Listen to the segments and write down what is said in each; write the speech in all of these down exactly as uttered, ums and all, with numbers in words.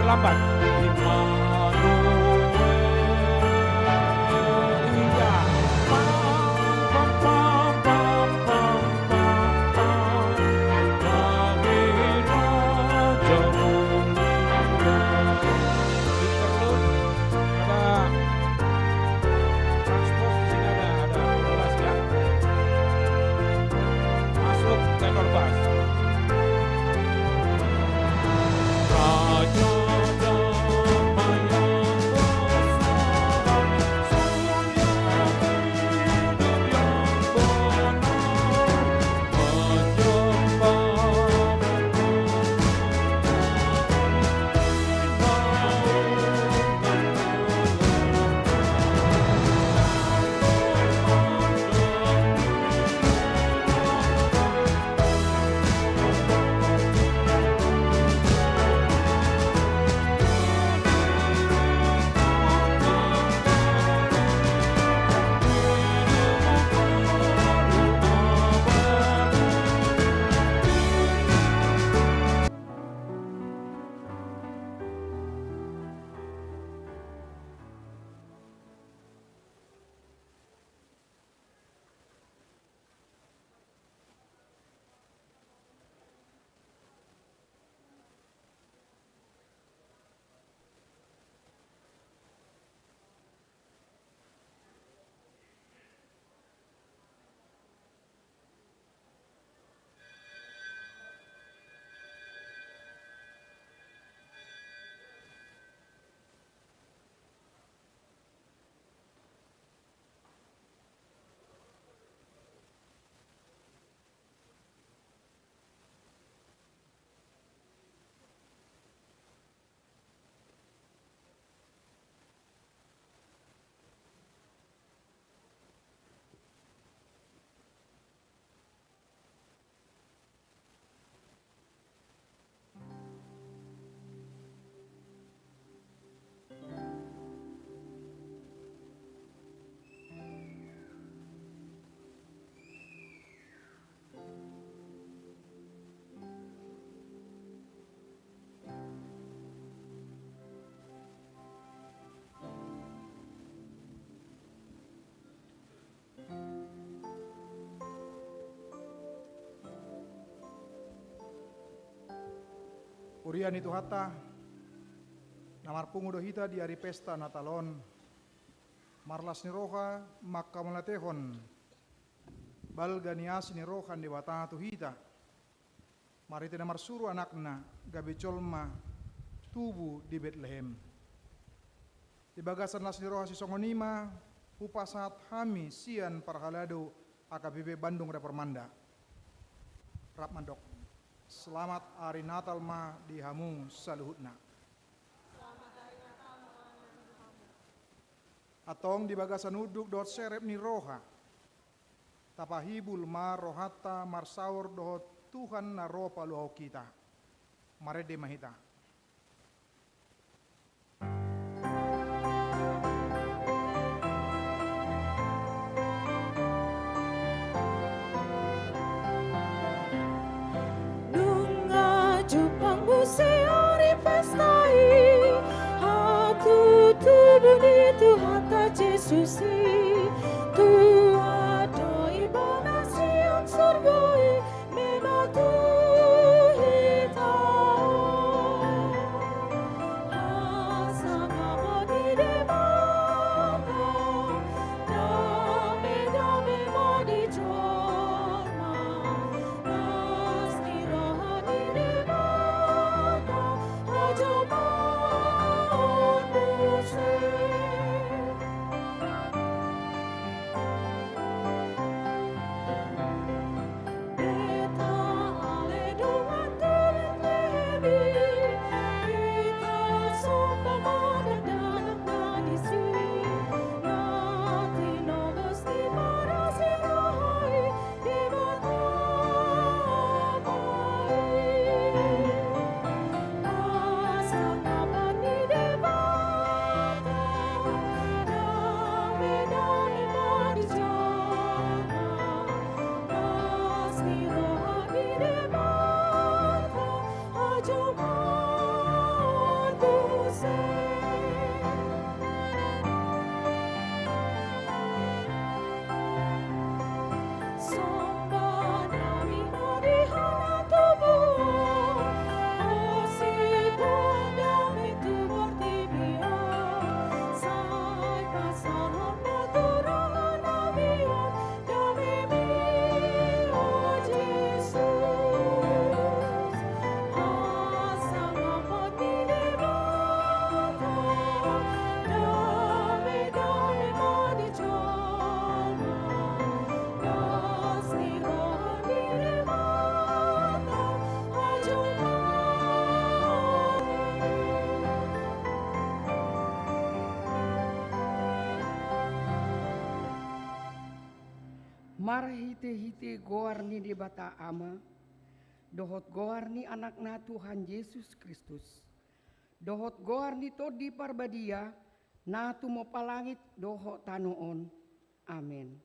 Lambat. Ada transpos di sini, ada, ada dua belas ya. Masuk tenor bas. Raja Damai yang besar, surya hidup yang benar. Huria ni Tuhanta, na marpungu do hita di ari pesta Natal on. Marlas ni roha mangkamauliatehon balga ni asi ni roha ni Debata tu hita, marhite na marsuru Anakna gabe jolma tubu di Betlehem. Di bagasan las ni roha sisongon i ma hupasahat hami sian parhalado H K B P Bandung Reformanda. Rap mandok: Selamat ari Natal ma di hamu saluhutna. Antong di bagasan unduk dohot serep ni roha, tapahibul ma rohanta marsaor dohot Tuhan na ro paluahon hita. Marende ma hita. Nunga jumpang muse ari pesta i, hatutubu ni Tuhanta Jesus i, tua do Ibana sian surgo i, mematuhi hita. Hasangapon ni Debata, dame-dame ma di jolma, las ni roha ni Debata, hajolmaon muse. Marhite-hite goar ni Debata Ama, dohot goar ni Anakna Tuhan Jesus Kristus, dohot goar ni Tondi Parbadia, na tumompa langit dohot tano on. Amen.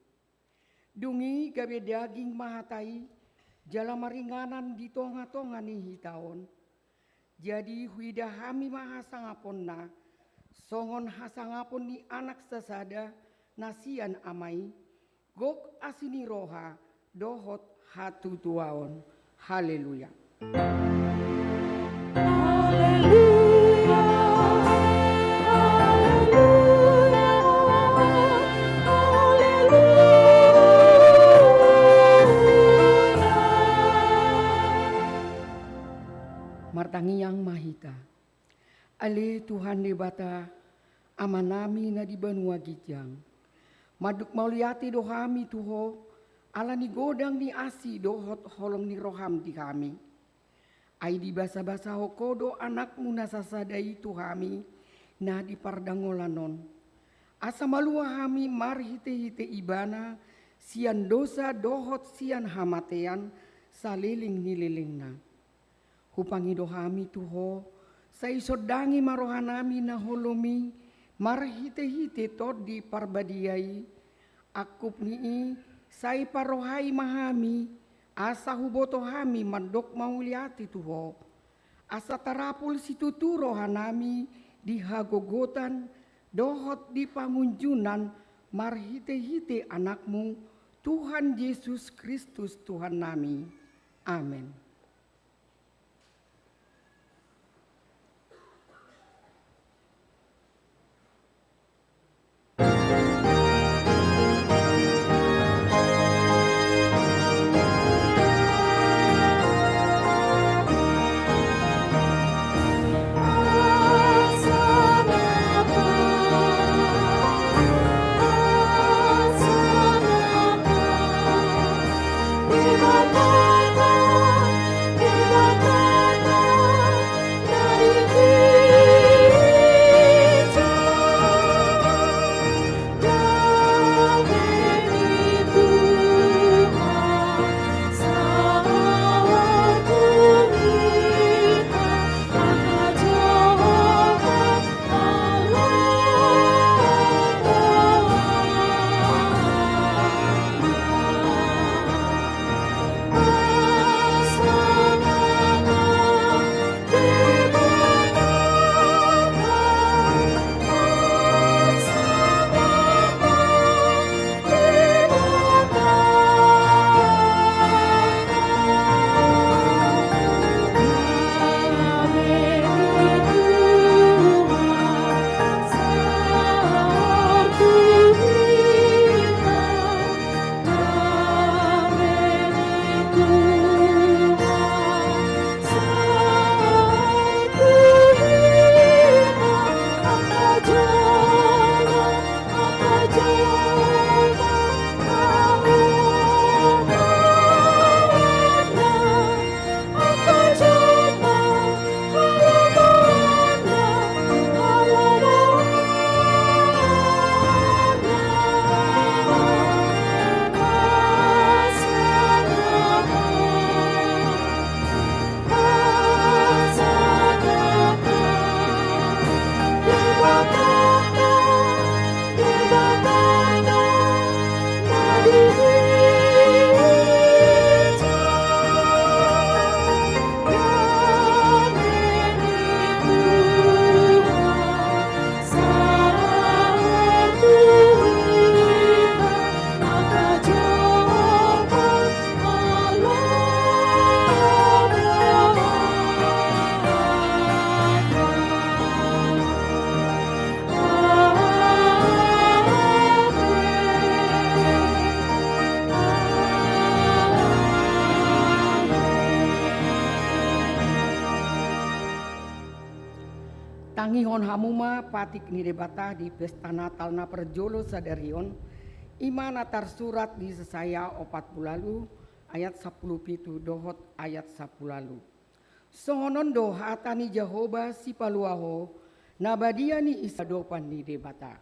Dung i gabe daging ma hata i, jala maringanan di tonga-tonga ni hita on. Jadi huida hami ma hasangaponna, songon hasangapon ni Anak sasada na sian Ama i, gok asi ni roha dohot hatutuaon. Haleluya. Haleluya, haleluya, haleluya. Martangiang ma hita. Ale Tuhan Debata, Amanami na di banua ginjang. Mandok mauliate do hami tu Ho, ala ni godang ni asi dohot holong ni roham di hami. Ai dibasabasahon Ho do Anakmu na sasada i tu hami, na di pardangolan on. Asa malua hami marhite-hite Ibana, sian dosa dohot sian hamatean, saleleng ni lelengna. Hupangido hami tu Ho, sai sondangi ma rohanami na holom i, marhite-hite Tondi Parbadia i, angkup ni i, sai parohai ma hami, asa huboto hami mandok mauliate tu Ho. Asa tarapul situtu rohanami di hagogotan, dohot di pangunjunan, marhite-hite Anakmu, Tuhan Jesus Kristus Tuhannami. Amen. Tangihon hamu ma patik ni Debata di pesta Natal na parjolo sadari on, i ma na tarsurat di Yesaya opat pulu ualu ayat sampulu pitu dohot ayat sampulu ualu. Songon on do hata ni Jahowa Sipalua ho, na badia ni Israel, adopan ni Debata.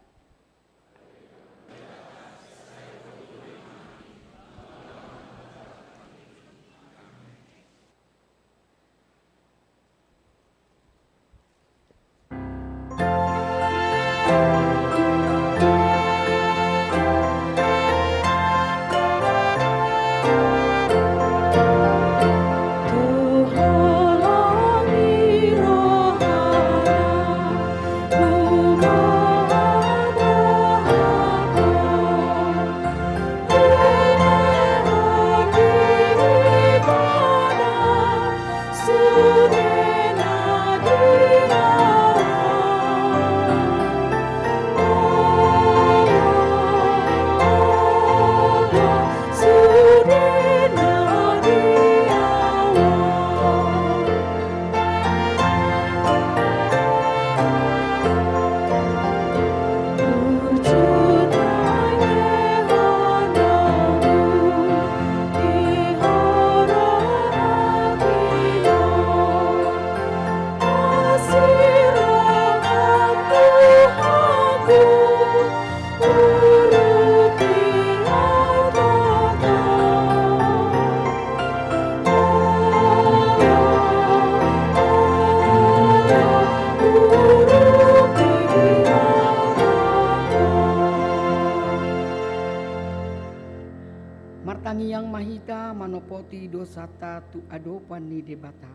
Sata tu adopan ni Debata.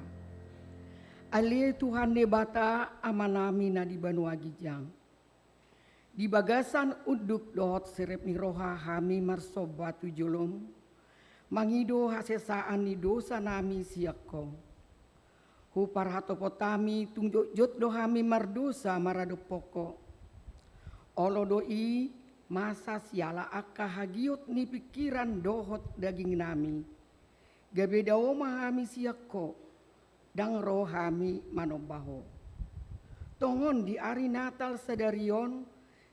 Ale Tuhan Debata, Amanami na di banua ginjang. Di bagasan unduk dohot serep ni roha hami marsomba tu jolom, mangido hasesaan ni dosanami sian Ho. Huparhatopot hami tung jotjot do hami mardosa maradophon Ho. Olo do i masa siala angka hagiot ni pingkiran dohot dagingnami. Gabe dao ma hami sian Ho, ndang ro hami manomba Ho. Tongon di ari Natal sadari on,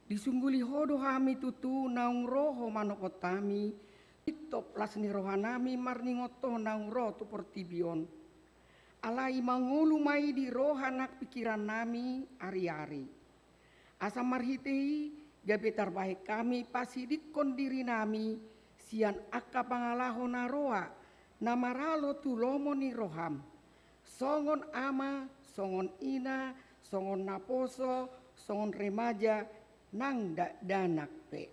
disungguli Ho do hami tutu naung ro Ho manopot hami, titop las ni rohanami marningot Ho naung ro tu portibi on. Alai mangolu ma i di roha nang pingkirannami ari-ari. Asa marhite i gabe tarbahen hami pasidingkon dirinami sian angka pangalaho na roa, na maralo tu lomo ni roham. Songon ama, songon ina, songon naposo, songon remaja, nang dakdanak pe.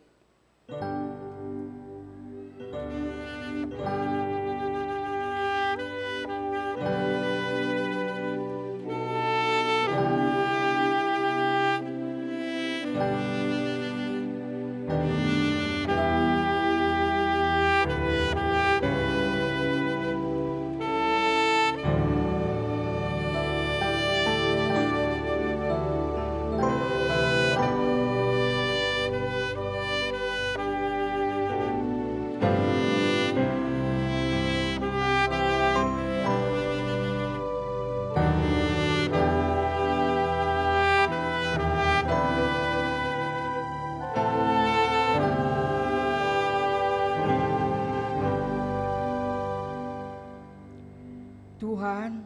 Tuhan,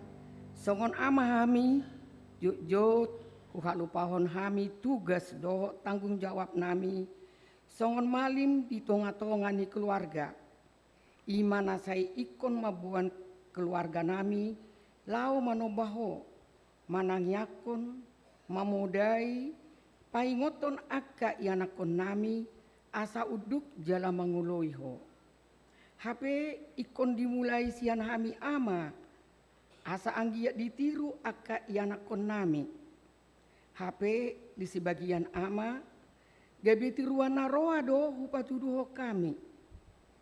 songon ama hami, jotjot huhalupahon hami tugas dohot tanggung jawabnami, songon malim di tonga-tonga ni keluarga. I ma na sai ingkon mamboan keluarganami laho manomba Ho, manangiangkon, mamodai, paingothon angka ianakkonnami asa unduk jala mangoloi Ho. Hape ingkon dimulai sian hami ama, asa anggiat ditiru angka ianakkonnami. Hape di sebagian ama, gabe tiruan na roa do hupatuduhon hami.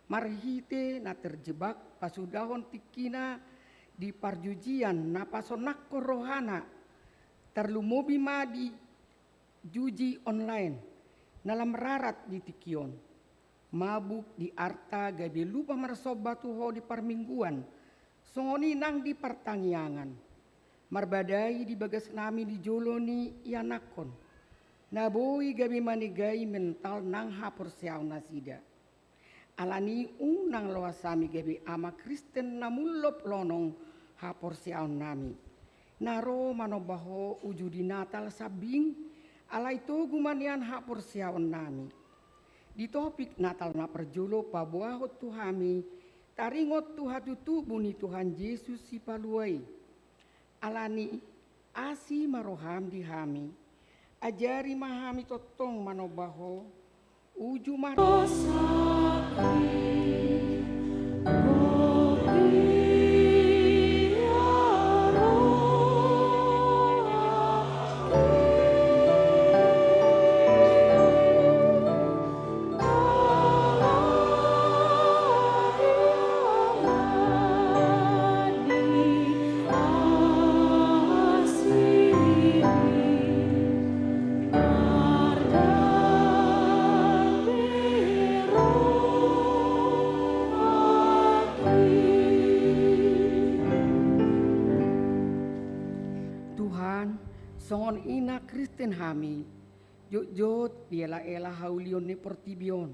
Marhite na terjebak pasudahon tingkina di parjujian na pasonnangkon rohana, tarlumobi ma di judi online, na lam rarat di tingki on. Mabuk di arta gabe lupa marsomba tu Ho di parmingguan, songon i nang di partangiangan. Marbadai di bagasnami di jolo ni ianakkon, na boi gabe manegai mental nang haporseaon nasida. Alani i unang loas hami gabe ama Kristen na mullop lonong haporseaonnami, na ro manomba Ho uju di Natal sambing, alai togu ma nian haporseaonnami. Di topik Natal na parjolo paboahon tu hami, taringot tu hatutubu ni Tuhan Jesus Sipalua i. Alani i, asi ma roham di hami. Ajari ma hami tongtong manomba Ho, uju ma Tuhan, songon ina Kristen hami, jotjot dielaela haulion ni portibi on.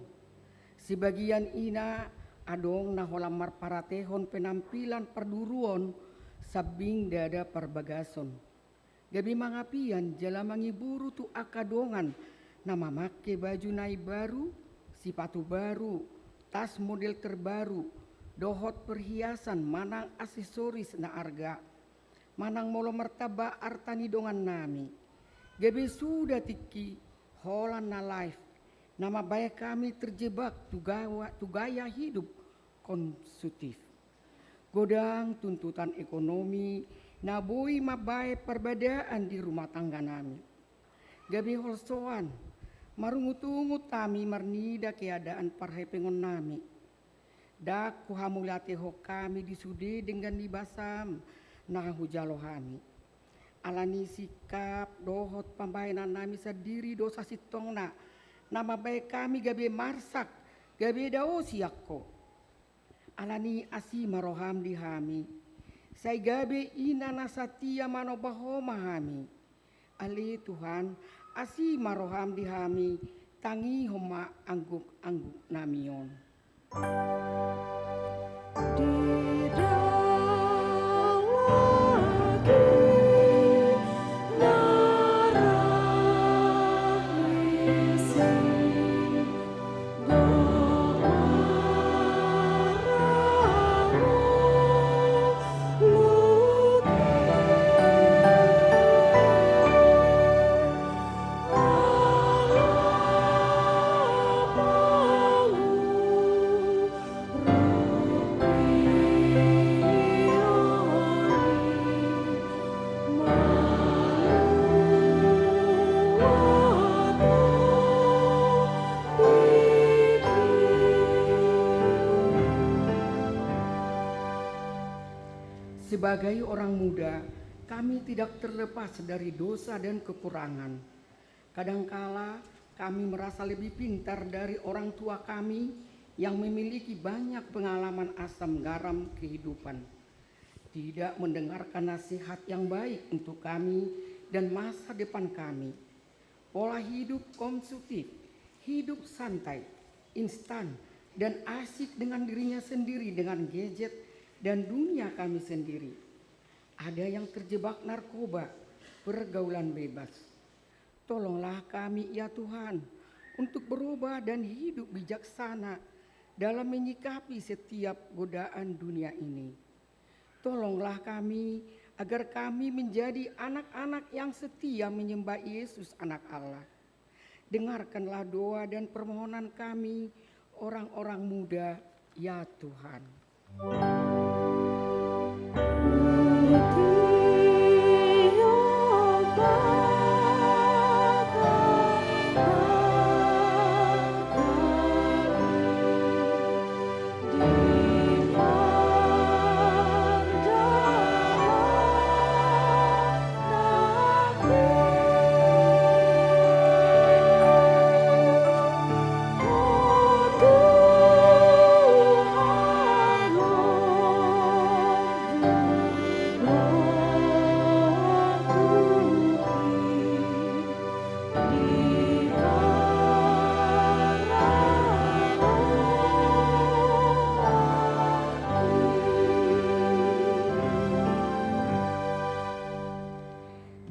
Sebagian ina adong na holan marparatehon penampilan parduruon sambing ndada parbagason. Gabe mangapian jala mangiburu tu angka dongan na mamangke baju na imbaru, sipatu baru, tas model terbaru, dohot perhiasan manang aksesoris na arga. Manang molo martamba arta ni dongannami, gabe suda tingki holan na live, na mambahen hami terjebak tu gawa-, tu gaya hidup konsumtif. Godang tuntutan ekonomi na boi mambahen parbadaan di rumah tangganami. Gabe holsoan, marungutungut hami marnida keadaan parhepengonnami. Ndang huhamauliatehon hami di sude denggan ni basam na hujalo hami. Alani sikap dohot pambahenannami sandiri do sasintongna na mambahen hami gabe marsak, gabe dao sian Ho. Alani asi ma roham di hami, sai gabe ina na satia manomba Ho ma hami. Ale Tuhan, asi ma roham di hami, tangihon ma angguk-angguknami on. Sebagai orang muda, kami tidak terlepas dari dosa dan kekurangan. Kadangkala kami merasa lebih pintar dari orang tua kami yang memiliki banyak pengalaman asam garam kehidupan. Tidak mendengarkan nasihat yang baik untuk kami dan masa depan kami. Pola hidup konsumtif, hidup santai, instan, dan asik dengan dirinya sendiri, dengan gadget dan dunia kami sendiri. Ada yang terjebak narkoba, pergaulan bebas. Tolonglah kami, ya Tuhan, untuk berubah dan hidup bijaksana dalam menyikapi setiap godaan dunia ini. Tolonglah kami agar kami menjadi anak-anak yang setia menyembah Yesus, Anak Allah. Dengarkanlah doa dan permohonan kami, orang-orang muda, ya Tuhan.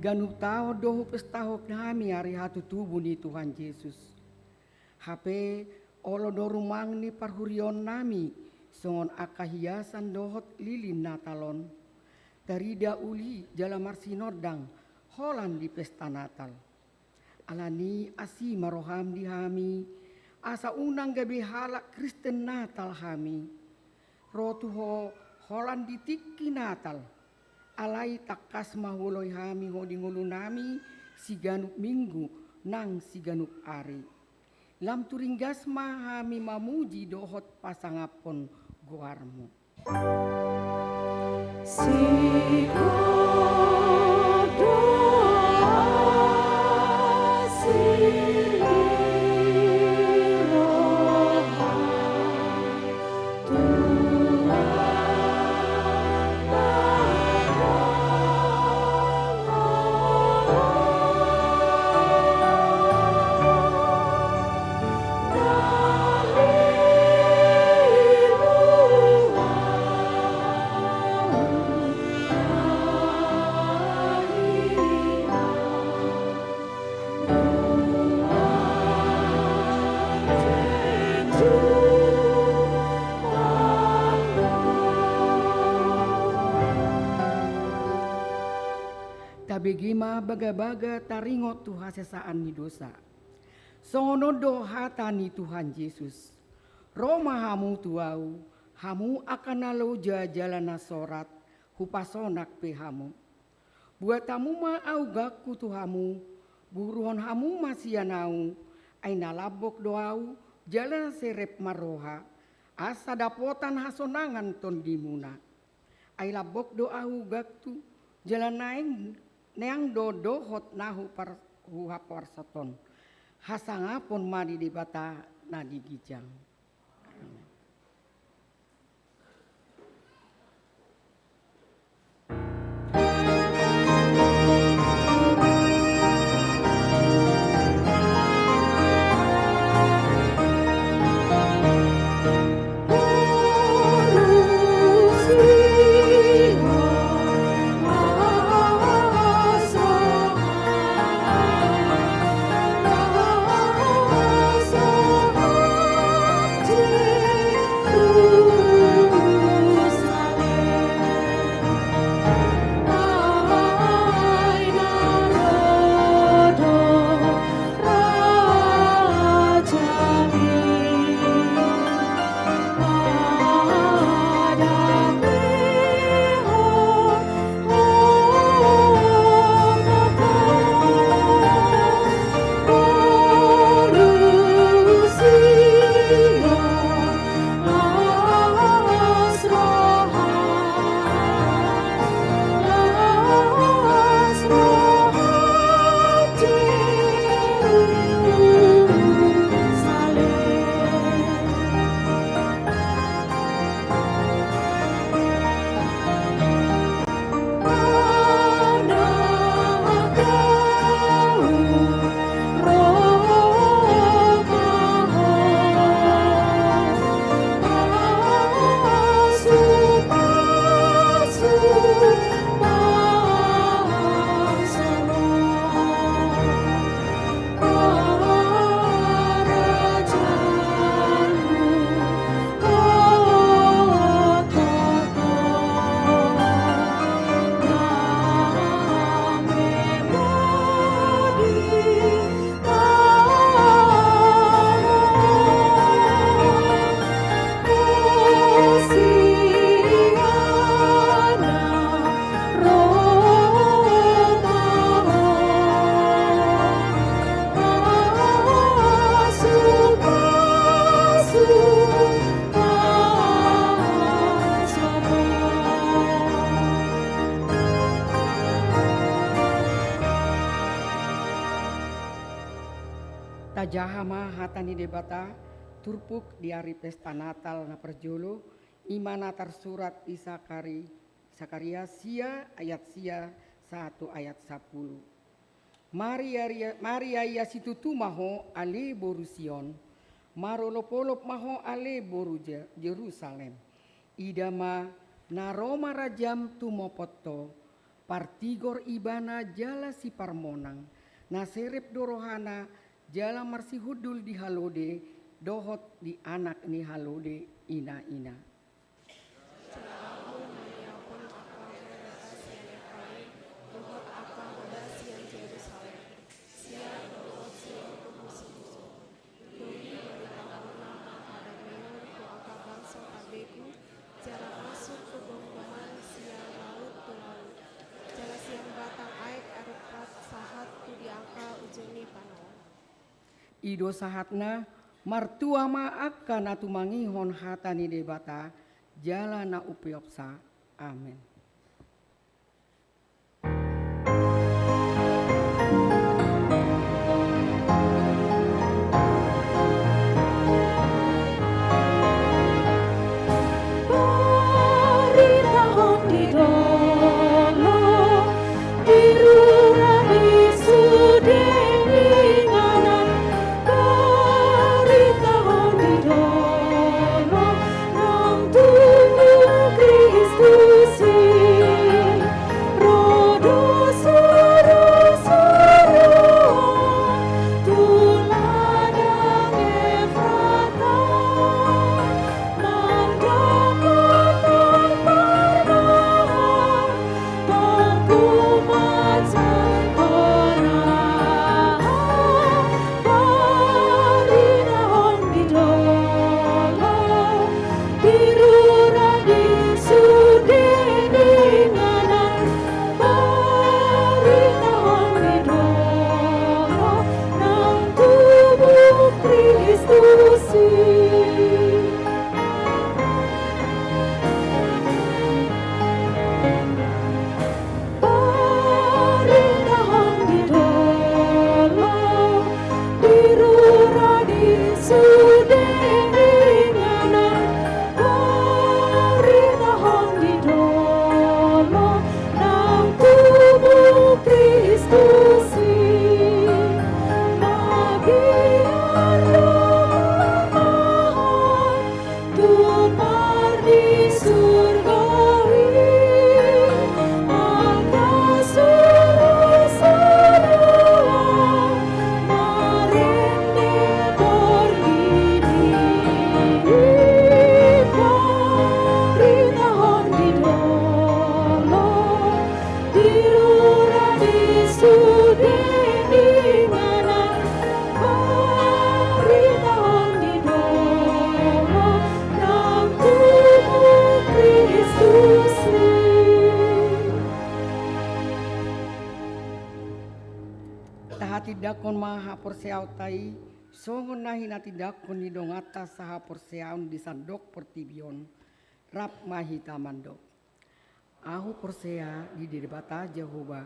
Ganup taon do hupestahon hami ari hatutubu ni Tuhan Jesus. Hape olo do rumang ni parhurionnami songon angka hiasan dohot lilin Natal on, tarida uli jala marsinondang holan di pesta Natal. Alani asi ma roham di hami, asa unang gabe halak Kristen Natal hami. Ro tu Ho holan di tingki Natal. Alai tangkas ma huoloi hami Ho di ngolunami siganup minggu nang siganup ari. Lam turinggas ma hami mamuji dohot pasangaphon goarmu. Tabege ma bagabaga taringot tu hasesaan ni dosa. Songon on do hata ni Tuhan Jesus: Ro ma hamu tu Ahu, Hamu angka na loja jala na sorat, hupasonang pe hamu. Buat hamu ma ahu gangku tu hamu, buruhon hamu ma sian ahu, ai na lambok do ahu, jala serep marroha, asa dapotan hasonangan tondimuna. Ai lambok do ahu gangku, jala naeng, neang do dohot na hupar-, huhaporseaon. Hasangapon ma di Debata na di ginjang. Tajaha ma hata ni Debata, turpuk di ari pesta Natal na parjolo, i ma na tarsurat di Sakari-, Sakaria sia ayat sia sahat tu ayat sampulu. Maria, ria-, Maria ia situtu ma ho ale boru Sion, marolopolop ma ho ale boru Je-, Jerusalem. Ida ma na ro ma rajam tumopot ho, partigor ibana jala siparmonang, na serep do rohana jala marsihundul di halode, dohot di anak ni halode ina-ina. Jala ahu mangihuthon angka hoda sian Efraim, dohot angka hoda sian Jerusalem, sian dolok Sion tu musuhmusuh. Dung i baritahonna ma hadamehon tu angka bangso parbegu, jala masuk tu gomgoman sian laut tu laut, jala sian batang aek Eufrat sahat tu di angka ujung ni tano. I do sahatna, martua ma angka na tumangihon hata ni Debata, jala na umpeopsa. Amen. Baritahon di dolok, di rura, di sude, di inganan, baritahon di dolok, nang tumundung Kristus i Tahatindangkon ma haporseaonta i songon na hinatindangkon ni donganta sahaporseaon di sandok portibi on. Rap ma hita mandok. Ahu porsea di Debata Jahowa,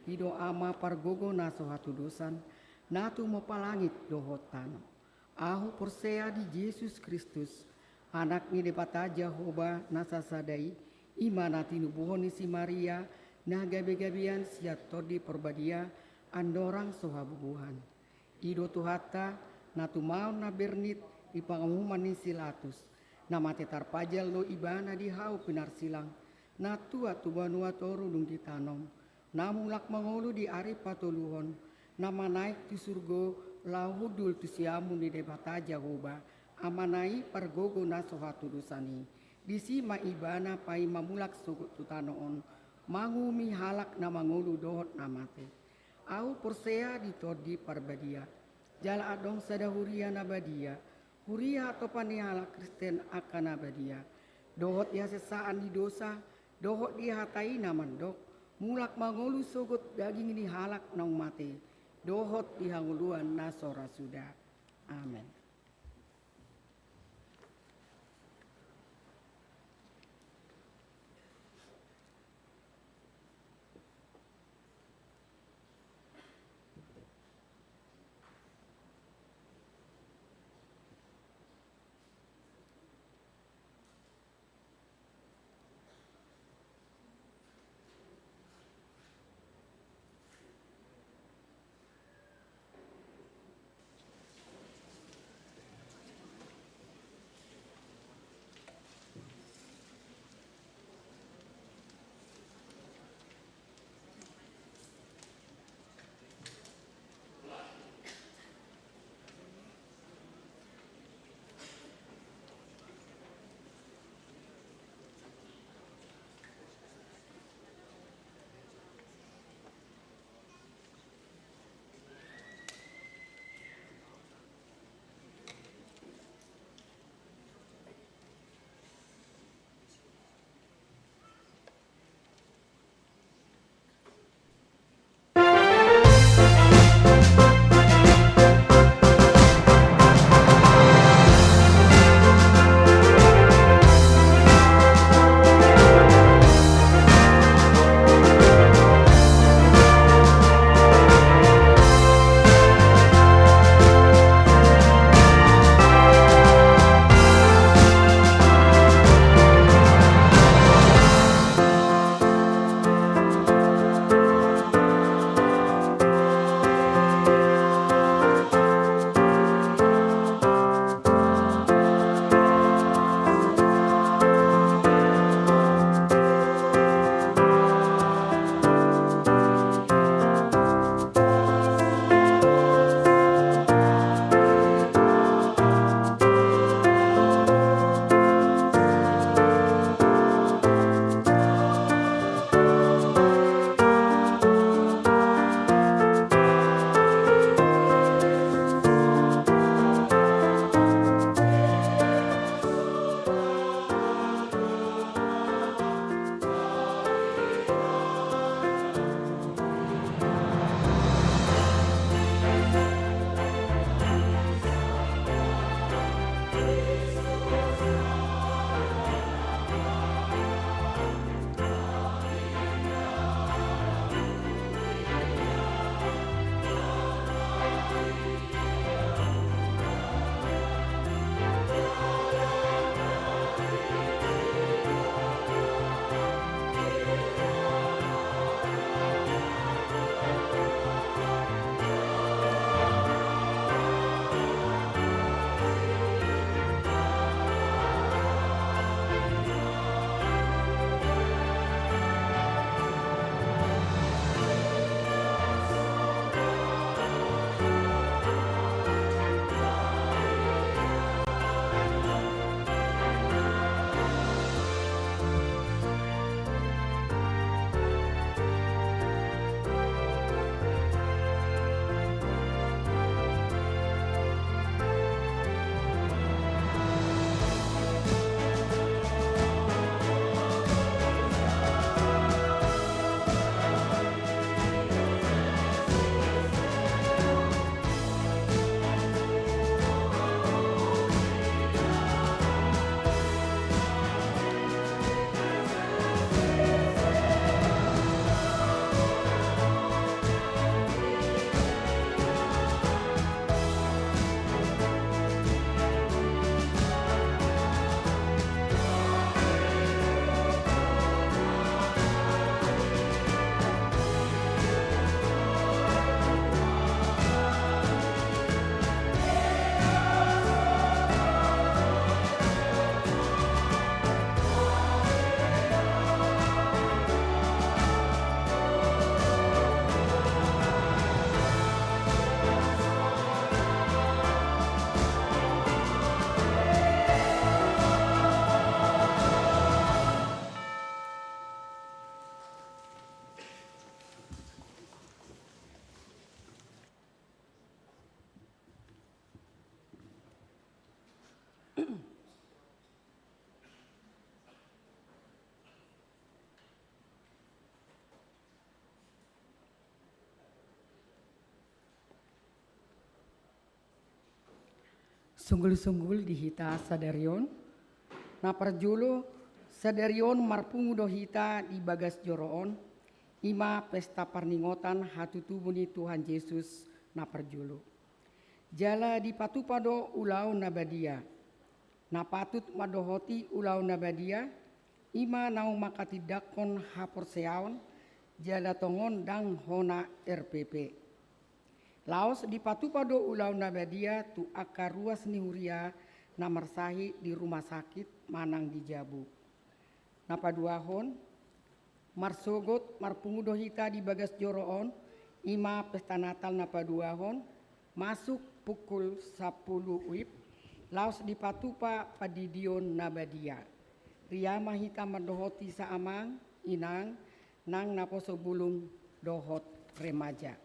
i do Ama pargogo na so hatudosan, na tumompa langit dohot tano. Ahu porsea di Jesus Kristus, Anak ni Debata Jahowa na sasada i, i ma na tinubuhon ni si Maria, na gabegabean sian Tondi Porbadia, andorang so habubuhan. I do Tuhanta, na tumaon na bernit di panguhuman ni si Latus, na mate tarpajal do Ibana di hau pinarsilang, na tuat tu banua toru dung ditanom, na mulak mangolu di ari patoluhon, na manaek tu surgo laho hundul tu siamun ni Debata Jahowa, Amana i pargogo na so hatudosan i. Disi ma Ibana paima mulak sogot tu tano on, manguhumi halak na mangolu dohot na mate. Ahu porsea di Tondi Parbadia. Jala adong sada huria na badia, huria hatopan ni halak Kristen angka na badia, dohot di hasesaan ni dosa, dohot di hata i na mandok, mulak mangolu sogot daging ni halak naung mate, dohot di hangoluan na so ra suda. Amen. Sunggul-sunggul di hita sadari on. Na parjolo, sadari on marpungu do hita di bagas joro on, i ma pesta parningotan hatutubu ni Tuhan Jesus na parjolo. Jala dipatupa do ulaon na badia. Na patut mandohoti ulaon na badia, i ma naung manghatindanghon haporseaon, jala tongon ndang hona R P P. Laos dipatupa do ulaon na badia tu angka ruas ni huria na marsahit di rumah sakit manang di jabu. Na paduahon, marsogot marpungu do hita di bagas joro on, i ma pesta Natal na paduahon, masuk pukul sampulu WIB, laos dipatupa pandidion na badia. Ria ma hita mandohoti sa amang, inang, nang naposo bulung dohot remaja.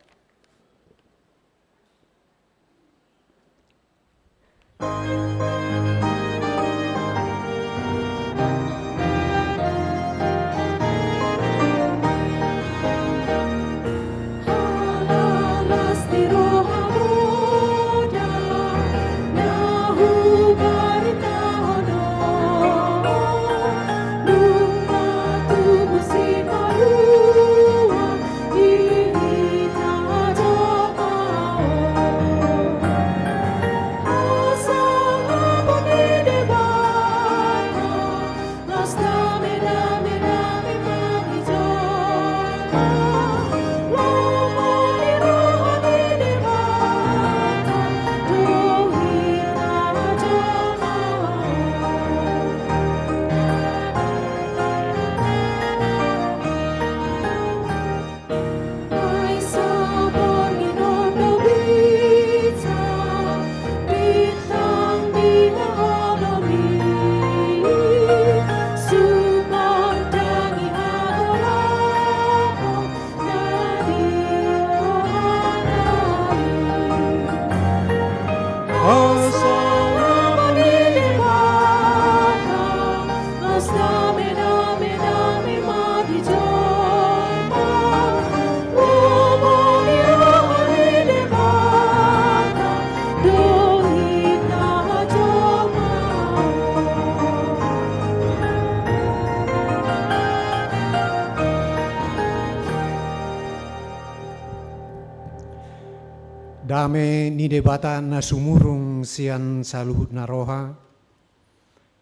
Dame ni Debata na sumurung sian saluhut na roha,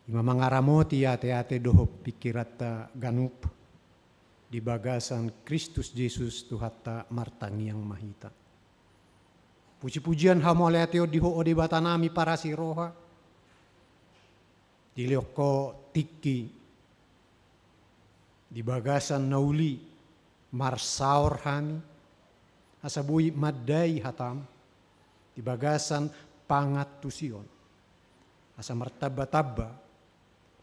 i ma mangaramoti ateate dohot pingkiranta ganup di bagasan Kristus Jesus Tuhanta. Martangiang ma hita. Pujipujian hamauliateon di Ho, o Debata nami parasi roha, dilehon Ho tingki di bagasan na uli marsaor hami, asa boi mandai hataM di bagasan pangantusion, asa martambatamba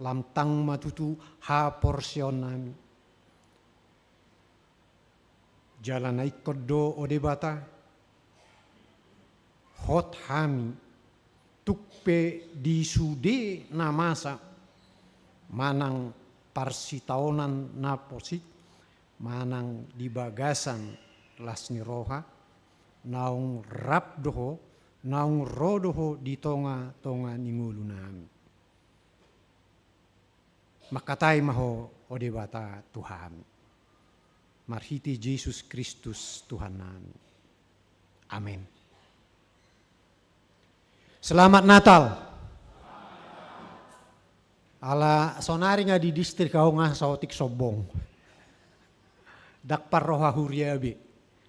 lam tang ma tutu haporseaonnami. Jala na ingkon do, o Debata, hot hami tung pe di sude na masa manang parsitaonan na porsik, manang di bagasan las ni roha, naung rap do Ho, naung ro do Ho di tongatonga ni ngolunami. Mangkatai ma Ho, o Debata, tu hami. Marhite Jesus Kristus Tuhannami. Amen. Selamat Natal. Ala sonari nga di distrik ahu nga saotik sombong. Ndang parroha huria be.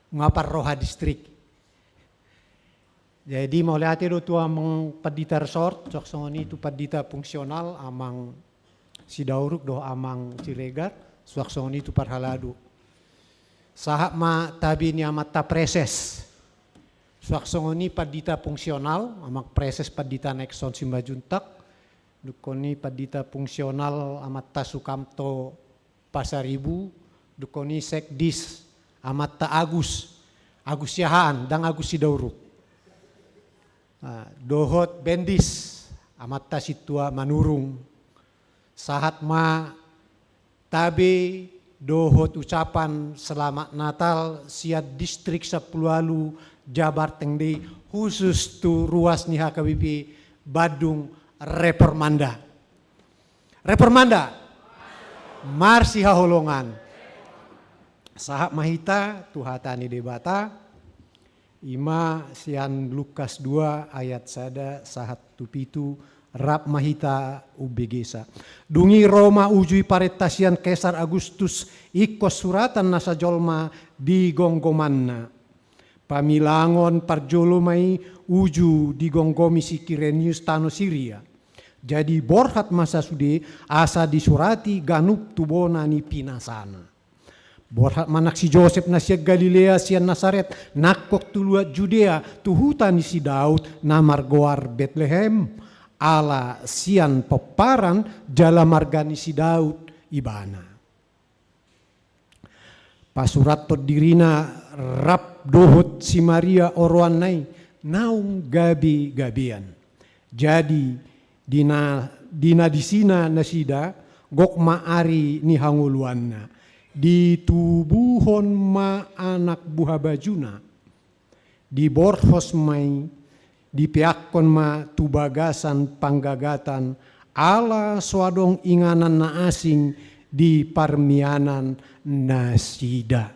Nga parroha distrik. Jadi mauliate do tu amang pandita resort, suang songon i tu pandita fungsional, amang Sidauruk dohot amang Siregar, suang songon i tu parhalado. Sahat ma tabe ni amanta preses. Suang songon i pandita fungsional, amang preses pandita Nexon Simanjuntak, dungkon i pandita fungsional amanta Sukamto Pasaribu, dungkon i sekdis amanta Agus, Agus Siahaan, ndang Agus Sidauruk. Ah, dohot bendis amanta Sintua Manurung. Sahat ma tabe dohot ucapan selamat Natal sian distrik sampulu ualu Jabar Tengdei, khusus tu ruas ni H K B P Bandung Reformanda. Reformanda. Marsihaholongan. Sahat ma hita tu hata ni Debata, ima sian Lukas dua ayat sada sahat tu pitu, rap ma hita umbegesa. Dung i ro ma uju i parenta sian Kesar Agustus ingkon suratan nasa jolma di gomgomanna. Pamilangon parjolo ma i uju digomgomi si Kirenius tano Siria. Jadi borhat ma sasude asa disurati ganup tu bona ni pinasana. Borhat ma anak si Josep na sian Galilea sian Nasaret nangkok tu luat Judea tu huta ni si Daud na margoar Betlehem, ala sian pomparan jala marga ni si Daud ibana. Pasurathon dirina rap dohot si Maria oroanna i naung gabegabean. Jadi di na, di na disina nasida, gok ma ari ni hangoluanna. Ditubuhon ma anak buhabajuna. Diborhos ma i, dipeakkon ma tu bagasan panggagatan, ala so adong inganan na asing di parmianan nasida.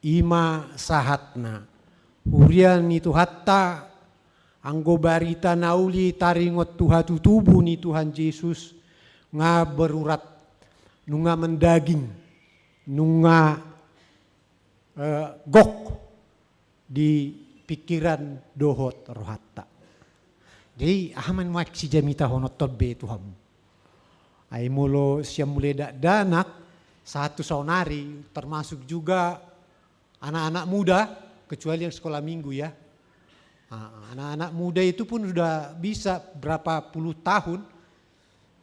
Ima sahatna. Huria ni Tuhanta, anggo barita na uli taringot tu hatutubu ni Tuhan Jesus, nga berurat, nunga mendaging, nunga, eh, gok di pikiran dohot rohanta. Jadi, aha ma nuaeng sijamitahononhon be tu hamu? Ai molo sian mulai dakdanak, sahat tu saonari, termasuk juga anak-anak muda, kecuali yang sekolah minggu ya. Ah, anak-anak muda itu pun sudah bisa berapa puluh tahun,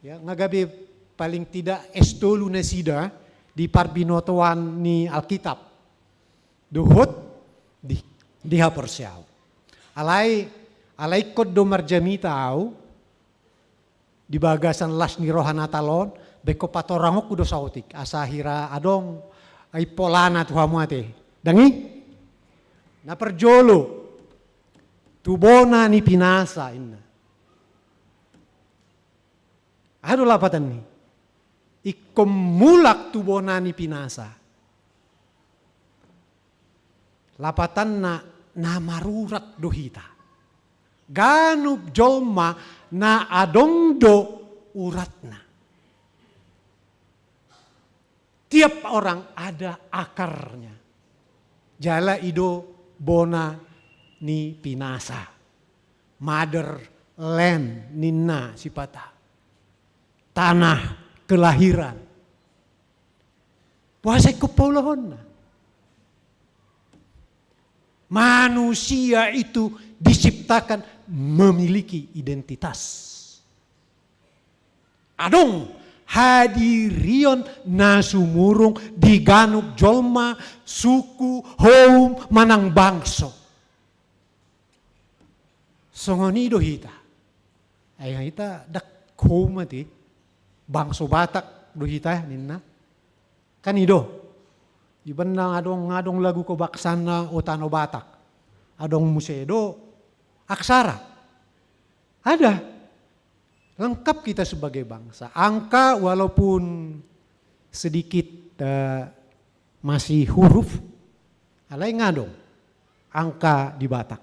ya, nga gabe paling tidak S tolu nasida di parbinotoan ni Alkitab. Dohot di, di haporseaon. Alai, alai ingkon do marjamita au, di bagasan las ni roha Natal on, baen ingkon patorangonku do saotik, asa hira adong, ai polana tu hamu ate. Dang i? Na parjolo, tu bona ni pinasa inna. Aha do lapatan ni? Ingkon mulak tu bona ni pinasa. Lapatanna na marurat do hita. Ganup jolma na adong do uratna. Tiap orang ada akarnya. Jala i do bona ni pinasa. Motherland ninna sipata. Tanah kelahiran. Boasa ingkon paulahonna? Manusia itu diciptakan memiliki identitas. Adong hadirion na sumurung di ganup jolma, suku, houm, manang bangso. Songon i do hita. Ai hita ndang houm ate, bangso Batak do hita ninna. Kan i do. Iba ndang adong, adong lagu kebangsaan na O Tano Batak. Adong muse do aksara. Ada. Lengkap kita sebagai bangsa. Angka walaupun sedikit, eh, masih huruf, alai nga adong angka di Batak.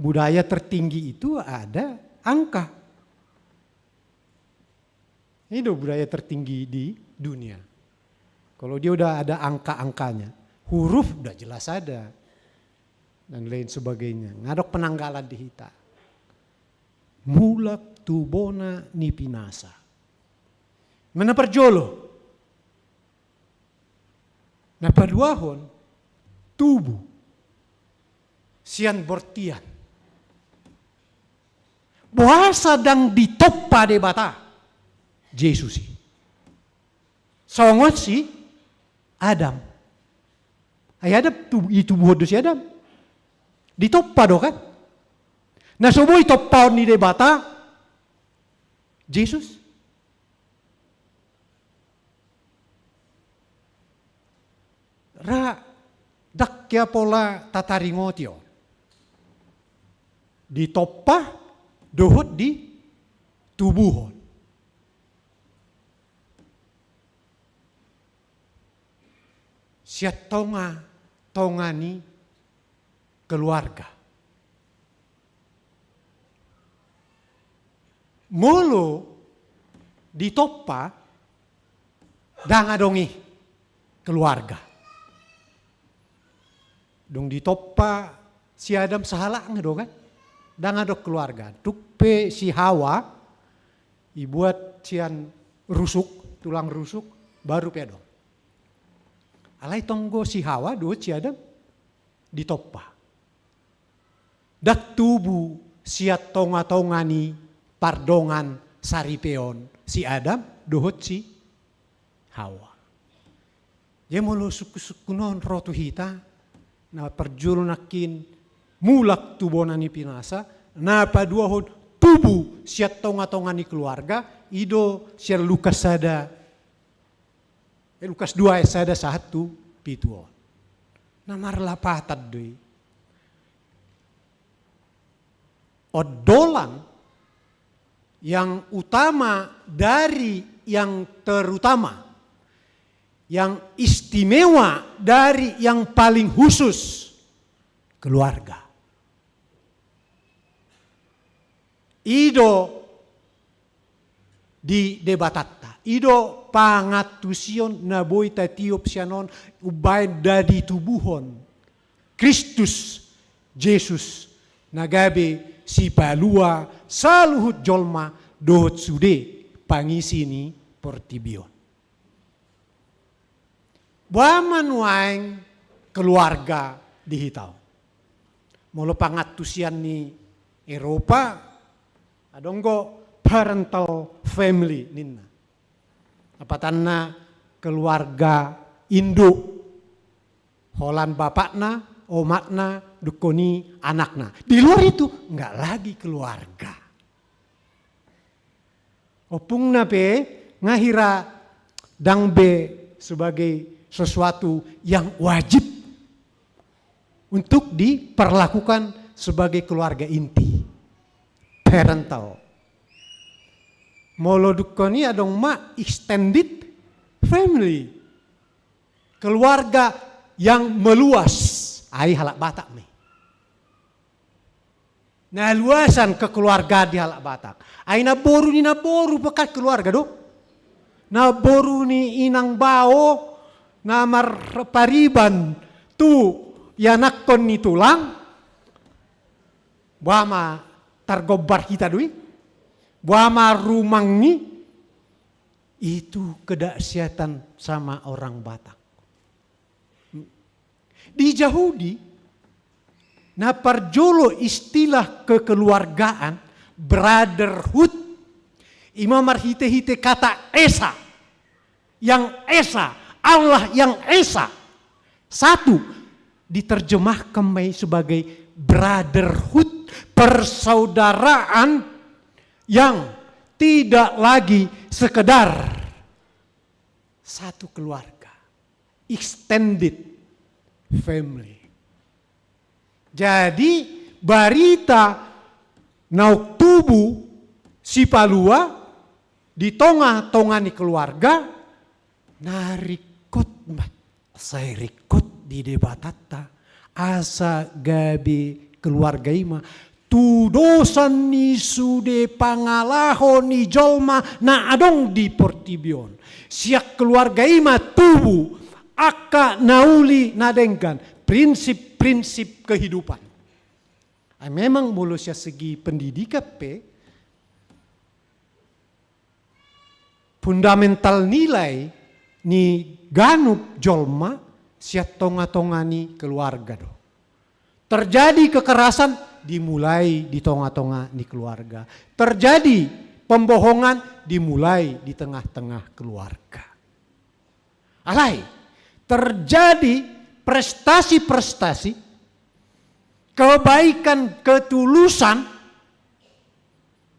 Budaya tertinggi itu ada angka. Ini do budaya tertinggi di dunia. Kalau dia udah ada angka-angkanya, huruf udah jelas ada, dan lain sebagainya. Nga adong penanggalan di hita. Mulak tu bona ni pinasa. Ima na parjolo. Na paduahon, tubu sian bortian. Boasa ndang ditompa Debata Jesus i? Songon si Adam. Ai Adam tu-, ditubuhon do si Adam. Ditompa do kan? Na so boi tompaon ni Debata Jesus. Ra ndang hea pola tataringoti on. Ditompa, dohot ditubuhon. Sian tonga-tonga ni keluarga. Molo ditompa, ndang adong i keluarga. Dung ditompa si Adam sahalakna do kan? Ndang adong keluarga. Tung pe si Hawa, dibuat sian rusuk, tulang rusuk, baru pe adong. Alai tonggo si Hawa dohot si Adam ditompa. Ndang tubu sian tonga-tonga ni pardongan saripeon si Adam dohot si Hawa. Jadi molo sungkun-sungkun on ro tu hita, na parjolo nangkin mulak tu bona ni pinasa, na paduahon tubu sian tonga-tonga ni keluarga, i do sian Lukas sada, eh, Lukas dua ayat sada sahat tu pitu on. Na marlapatan do i. Ondolan yang utama dari yang terutama, yang istimewa dari yang paling khusus, keluarga. I do di Debatanta. I do pangantusion na boi tatiop sian on umbaen na ditubuhon Kristus Jesus na gabe sipalua saluhut jolma dohot sude pangisi ni portibi on. Boha ma nuaeng keluarga di hita on? Molo pangantusion ni Eropa, adong do parental family ninna. Lapatanna keluarga induk. Holan bapakna, omakna, dungkon i anakna. Di luar itu, nggak lagi keluarga. Ompungna pe, nga hira ndang be sebagai sesuatu yang wajib untuk diperlakukan sebagai keluarga inti. Parental. Molo dungkon i adong ma extended family. Keluarga yang meluas. Ai halak Batak ma i. Na luasan kekeluargaan di halak Batak. Ai namboru ni namboru pe kan keluarga do. Namboru ni inang bao na marpariban tu ianakhon ni tulang. Boha ma targombar hita do i. Boha ma rumang i. Itu kedahsyatan sama orang Batak. Di Jahudi, na parjolo istilah kekeluargaan, brotherhood, i ma marhite-hite kata esa, yang esa, Allah yang esa. Satu, diterjemahkan ma i sebagai brotherhood, persaudaraan yang tidak lagi sekedar satu keluarga, extended family. Jadi, barita naung tubu sipalua di tonga-tonga ni keluarga, na ringkot ma, sai ringkot di Debatanta, asa gabe keluarga i ma tudosan ni sude pangalaho ni jolma na adong di portibi on. Sian keluarga i ma tubu angka na uli na denggan, prinsip-prinsip kehidupan. Ai memang molo sian segi pendidikan pe, fundamental nilai ni ganup jolma sian tonga-tonga ni keluarga do. Terjadi kekerasan dimulai di tonga-tonga ni keluarga. Terjadi pembohongan dimulai di tengah-tengah keluarga. Alai, terjadi prestasi-prestasi, kebaikan, ketulusan,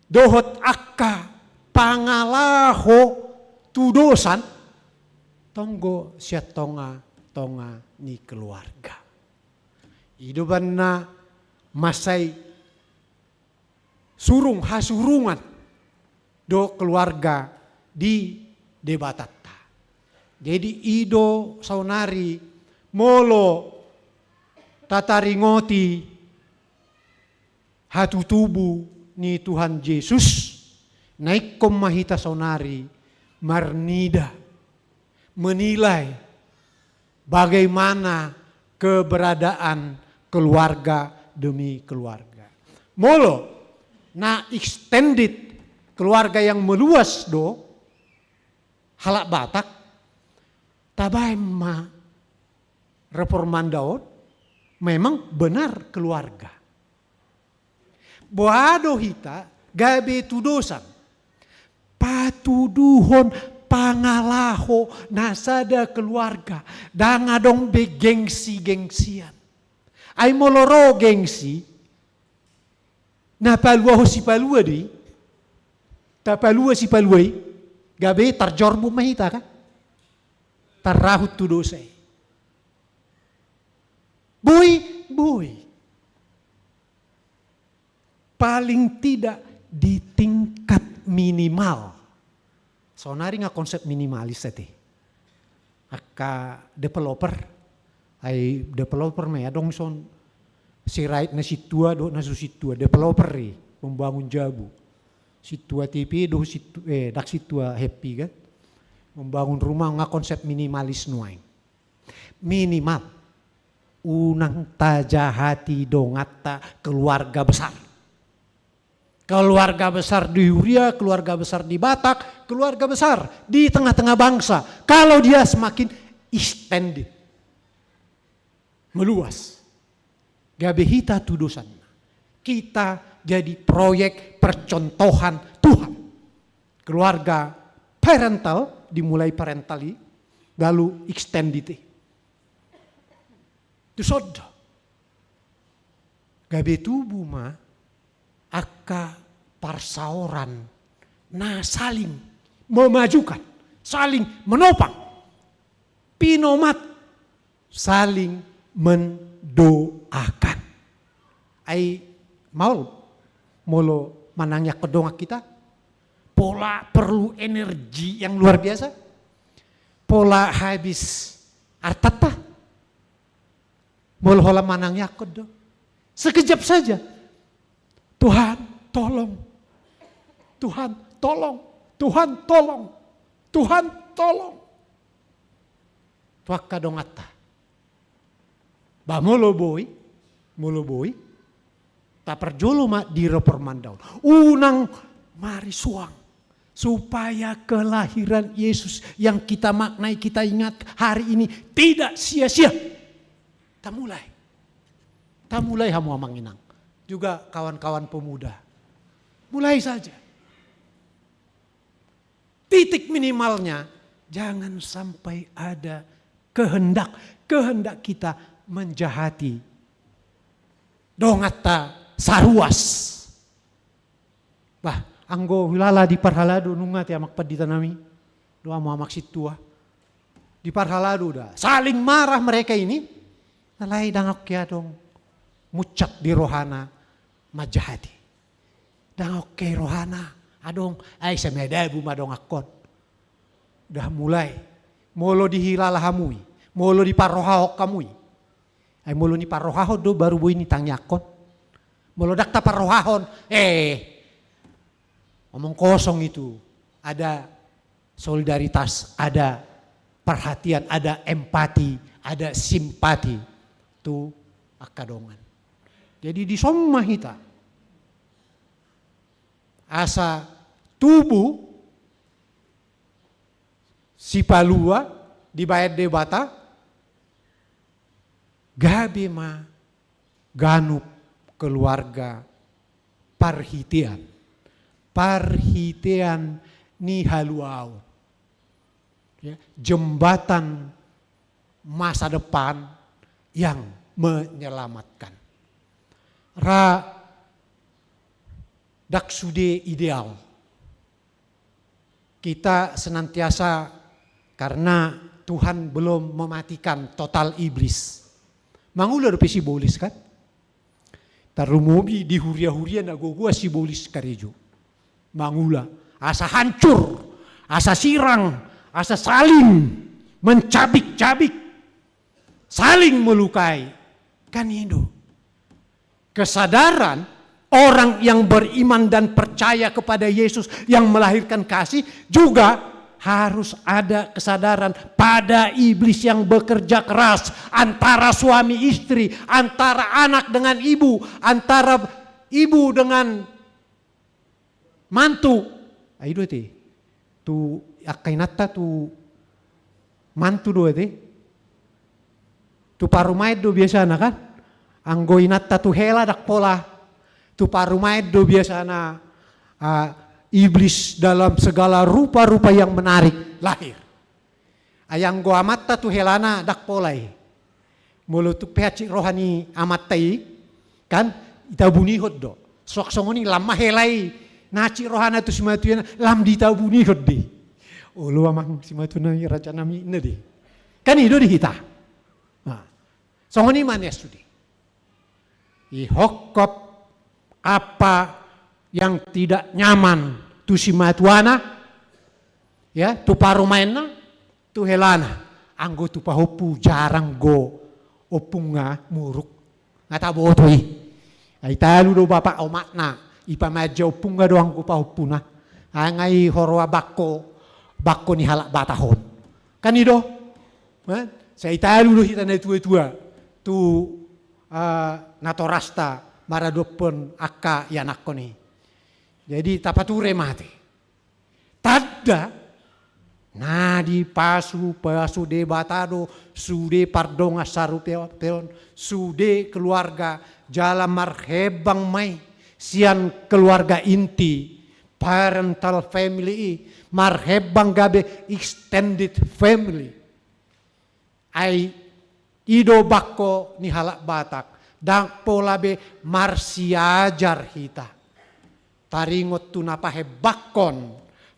dohot angka pangalaho tudosan, tonggo sian tonga-tonga ni keluarga. I do umbahen na mansai surung, hasurungan do keluarga di Debatanta. Jadi i do saonari molo tataringoti hatutubu ni Tuhan Jesus, na ingkon ma hita saonari marnida, menilai bagaimana keberadaan keluarga demi keluarga. Molo na extended, keluarga yang meluas do halak Batak, tabaen ma reformanda on memang benar keluarga. Boha do hita gabe tudosan, patuduhon, pangalaho na sada keluarga, ndang adong be gengsi-gengsian. Ai molo ro gengsi, na paluahon sipalua do i, tapalua sipalua i, gabe tarjorbut ma hita kan, tarrahut tu dosa i. Boi, boi. Paling tidak di tingkat minimal. Saonari nga konsep minimalis ate. Angka developer, ai developer ma i, adong son Sirait na sintua dohot na so sintua, developer i, membangun jabu. Sintua T P dohot sintu-, eh, ndang sintua Happy kan. Membangun rumah nga konsep minimalis nuaeng. Minimal. Unang tajahati donganta keluarga besar. Keluarga besar di huria, keluarga besar di Batak, keluarga besar di tengah-tengah bangsa. Kalau dia semakin extended, meluas, gabe hita tudosanna. Kita jadi proyek percontohan Tuhan. Keluarga parental, dimulai parental i, lalu extended i. Tuson do. Gabe tubu ma angka parsaoran na saling memajukan, saling menopang, pinomat, saling mendoakan. Ai maol molo manangiangkon dongan hita, pola perlu energi yang luar biasa, pola habis artanta. Molo holan manangiangkon do, sekejap saja. Tuhan, tolong. Tuhan, tolong. Tuhan, tolong. Tuhan, tolong. Tu angka donganta. Ba molo boi, molo boi, taparjolo ma di reformanda on. Unang marisuang. Supaya kelahiran Yesus yang kita maknai, kita ingat hari ini tidak sia-sia. Tamulai. Tamulai hamu amang inang. Juga kawan-kawan pemuda. Mulai saja. Titik minimalnya, jangan sampai ada kehendak, kehendak kita menjahati donganta saruas. Bah, anggo huilala di parhalado nunga te amak pandita nami, do amu amak sintua. Di parhalado da, saling marah mereka ini, alai ndang oke adong muncak di rohana manjahati. Ndang oke rohana adong, ai sai madabu ma dongankon. Dah mulai, molo dihilala hamu i, molo diparrohahon hamu i. Ai molo niparrohahon do baru boi nitangiangkon. Molo ndang taparrohahon, eh, omong kosong itu. Ada solidaritas, ada perhatian, ada empati, ada simpati tu angka dongan. Jadi dison ma hita asa tubu sipalua dibaen Debata, gabe ma ganup keluarga parhitean, parhitean ni haluaon. Ya, jembatan masa depan yang menyelamatkan. Ra ndang sude ideal. Kita senantiasa, karena Tuhan belum mematikan total iblis. Mangula dope sibolis kan? Tarlumobi di huria-huria na gogo sibolis karejo. Mangula. Asa hancur, asa sirang, asa saling mencabik-cabik, saling melukai. Kan i do. Kesadaran orang yang beriman dan percaya kepada Yesus yang melahirkan kasih juga harus ada kesadaran pada iblis yang bekerja keras antara suami istri, antara anak dengan ibu, antara ibu dengan mantu. Ai do ate. Tu angka inanta tu mantu do ate. Tu parumaen do biasana kan. Anggo inanta tu hela ndang pola. Tu parumaen do biasana, ah, iblis dalam segala rupa-rupa yang menarik lahir. Ai anggo amanta tu helana ndang pola i. Molo tung pe hansit roha ni amanta i, kan, ditabunihon do. Suang songon i lam ma hela i na hansit rohana tu simatuana, lam ditabunihon do i. Olo amang simatuana i, raja nami, ninna do i. Kan i do di hita. Nah, songon i ma nian sude. Ihophop apa yang tidak nyaman tu simatuana, ya, tu parumaenna, tu helana. Anggo tu pahompu jarang do ompungna muruk. Nga taboto i. Ai talu do bapak omakna, ipamanja ompungna do anggo pahompuna. Ai nga i huroha bangko, bangko ni halak Batak on. Kan i do? Eh? Sai talu do hita na tua-tua tu, eh, natorasta maradophon angka ianakhon i. Jadi tapature ma ate. Tanda na dipasupasu Debata do sude pardongan sarupeon, sude keluarga jala marhembang ma i sian keluarga inti, parental family i, marhembang gabe extended family. Ai i do bangko ni halak Batak, ndang pola be marsiajar hita. Taringot tu na pahembangkon,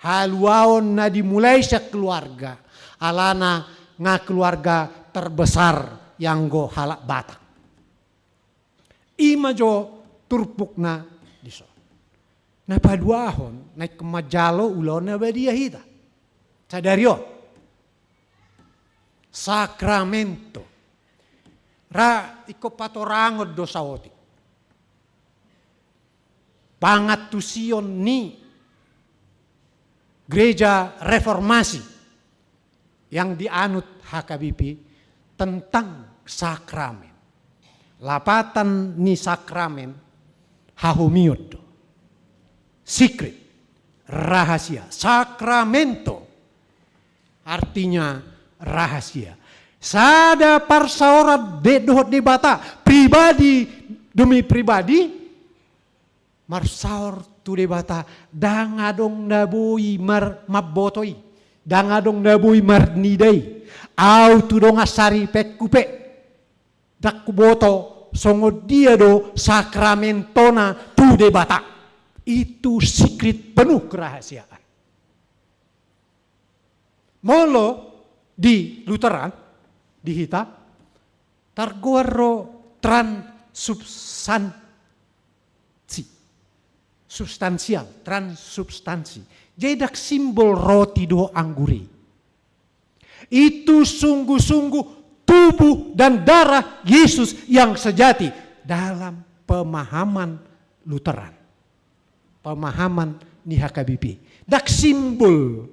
haluaon na dimulai sian keluarga, alana nga keluarga terbesar i anggo halak Batak. I ma jo turpukna dison. Na paduahon, na ingkon manjalo ulaon na badia hita sadari on. Sakramento. Ra ingkon patorangon do saotik. Pangantusion ni Gereja Reformasi yang dianut H K B P tentang sakramen. Lapatan ni sakramen hahomion do. Secret, rahasia. Sakramento artinya rahasia. Sada parsaoran de-, dohot Debata, pribadi demi pribadi, marsaor tu Debata, ndang adong na boi mar-, mamboto i, ndang adong na boi marnida i. Au tu dongan saripeonku pe ndang huboto songon dia do sakramentona tu Debata. Itu secret, penuh kerahasiaan. Molo di Lutheran, di hita, targoar do transubstansi. Substansial, transubstansi. Jadi ndang simbol roti dohot anggur i. Itu sungguh-sungguh tubuh dan darah Yesus yang sejati dalam pemahaman Lutheran. Pemahaman ni H K B P. Ndang simbol.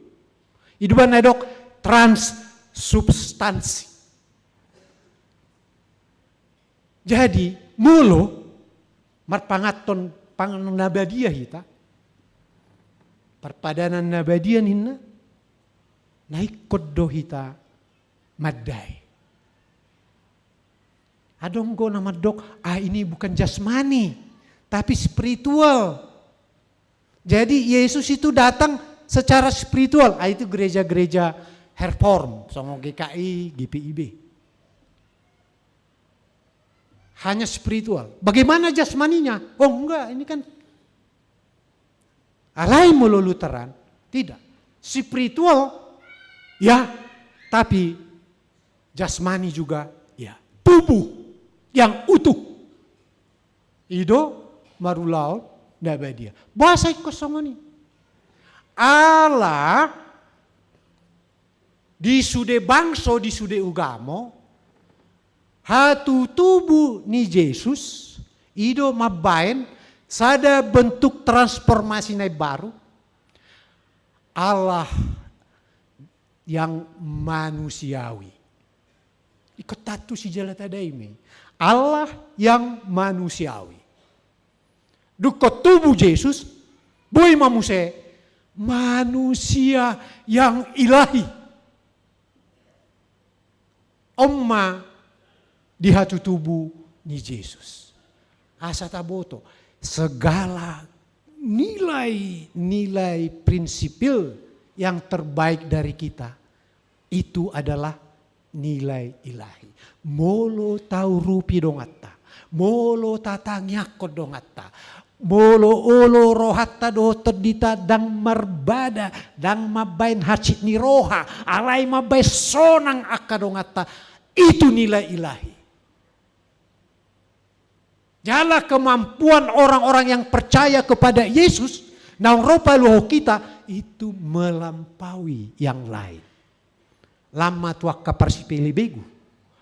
I do umbahen na didok transubstansi. Jadi, molo marpanganhon panganon na badia hita, parpadanan na badia ninna, na ingkon do hita mandai. Adong do na mandok, ah, ini bukan jasmani, tapi spiritual. Jadi Yesus itu datang secara spiritual. Ah, itu gereja-gereja reform, songon G K I, G P I B. Hanya spiritual. Bagaimana jasmaninya? Oh, enggak, ini kan. Alai molo Lutheran, tidak. Spiritual, ya, tapi jasmani juga, ya. Tubuh yang utuh. I do marulaon na badia. Boasa ingkon songon i? Ala di sude bangso, di sude ugamo, hatutubu ni Jesus i do mambaen sada bentuk transformasi na imbaru. Allah yang manusiawi. Ingkon tantu sijala tadai ma i. Allah yang manusiawi. Dung ingkon tubu Jesus, boi ma muse manusia yang ilahi. On ma di hatutubu ni Jesus. Asa taboto, segala nilai-nilai prinsipil yang terbaik dari kita itu adalah nilai ilahi. Molo taurupi donganta, molo tatangiangkon donganta, molo olo rohanta dohot tondinta ndang marbada, ndang mambaen hansit ni roha, alai mambaen sonang angka donganta, itu nilai ilahi. Jala kemampuan orang-orang yang percaya kepada Yesus, naung ro paluahon hita, itu melampaui yang lain. Lam ma tu angka parsipelebegu.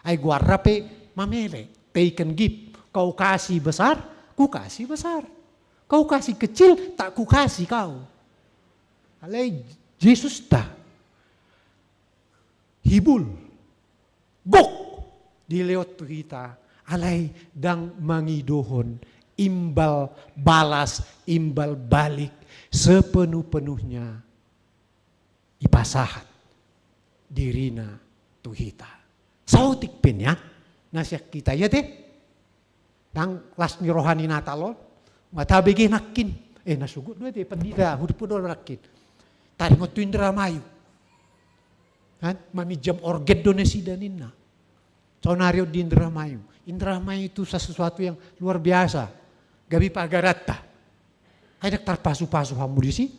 Ai goarna pe mamele, take and give. Kau kasih besar, ku kasih besar. Kau kasih kecil, tak ku kasih kau. Alai Jesus ta hibul, gok dilehon tu hita, alai ndang mangidohon imbal balas, imbal balik sepenuh-penuhnya ipasahat dirina tu hita. Saotik pe nian na sian hita, ia te? Ndang las ni roha ni Natal on, nga tabege nangkin. Eh, na sogot do ate, pandita, huduphu do nangkin. Taringot tu Indramayu. Kan? Maminjam organ do nasida ninna. Saonari on di Indramayu. Indramayu itu sesuatu yang luar biasa. Gabe pagaranta. Ai ndang tarpasupasu hamu disi,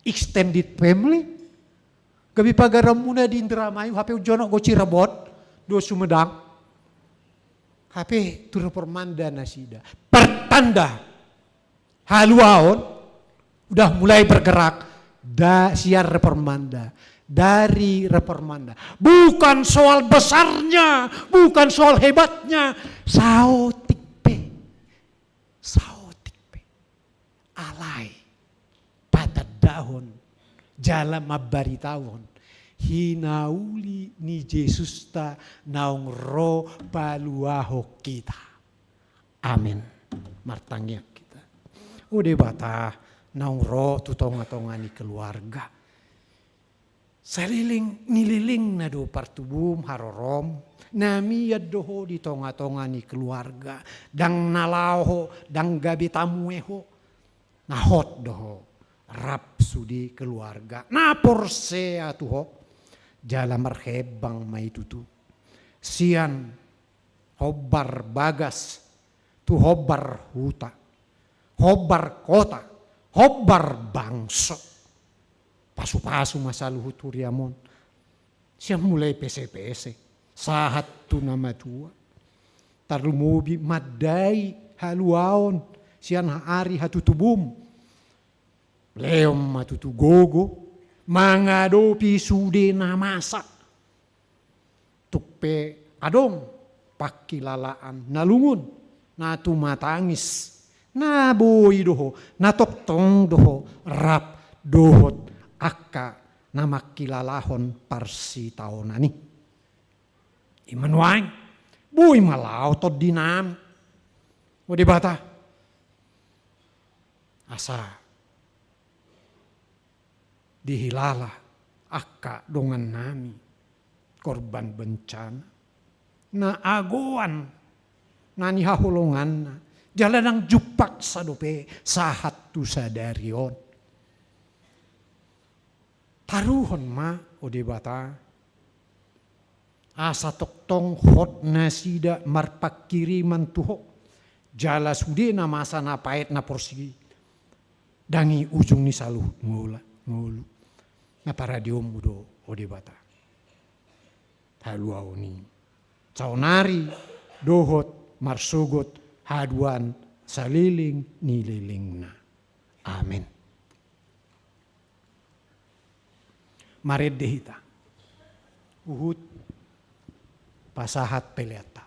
extended family. Gabe pagaranmuna di Indramayu, hape unjonok do Cirebon, do Sumedang. Hape tu reformanda nasida. Pertanda haluaon udah mulai bergerak da, sian reformanda, dari reformanda. Bukan soal besarnya, bukan soal hebatnya, saotik pe, saotik pe. Alai patandahon jala mambaritahon hinauli ni Jesusta naung ro paluahon hita. Amen. Martangiang hita. O Debata, naung ro tu tonga-tonga ni keluarga. Saleleng ni lelengna do partubum, harorom, na mian do Ho di tonga-tonga ni keluarga, ndang na laho Ho, ndang gabe tamue Ho, na hot do Ho rap sude keluarga na porsea tu Ho, jala marhembang ma i tutu. Sian hombar bagas tu hombar huta, hombar kota, hombar bangso. Pasupasu ma saluhut huriaM on. Sian mulai pesepese sahat tu na matua. Tarlumobi mandai haluaon sian ari hatutubuM. Lehon ma tutu gogo mangadopi sude na masa. Tung pe adong pangkilalaan na lungun, na tumatangis, na boi do Ho, na tongtong do Ho rap dohot angka na mangkilalahon parsitaonan i. Ima nuaeng, boi ma laho tondinami, o Debata, asa dihilala angka dongannami korban bencana na agoan na nihaholonganna, jala ndang jumpang sadope sahat tu sadari on. Taruhon ma, o Debata, asa tongtong hot nasida marpangkiriman tu Ho, jala sude na masa na paet na porsi, ndang i ujung ni saluhut ngola, ngolu. Na paradeonMu do, o Debata, haluaon i saonari dohot marsogot haduan saleleng ni lelengna. Amen. Marende hita. Huhut pasahat peleanta.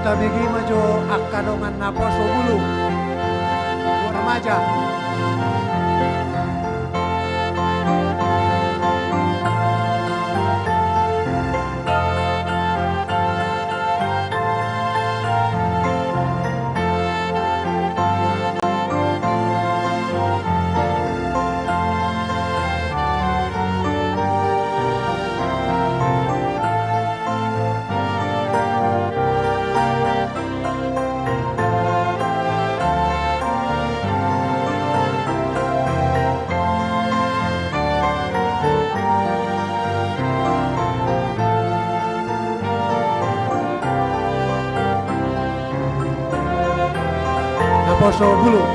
Tabege ma jo angka dongan naposo bulung. Remaja. Naposo bulung.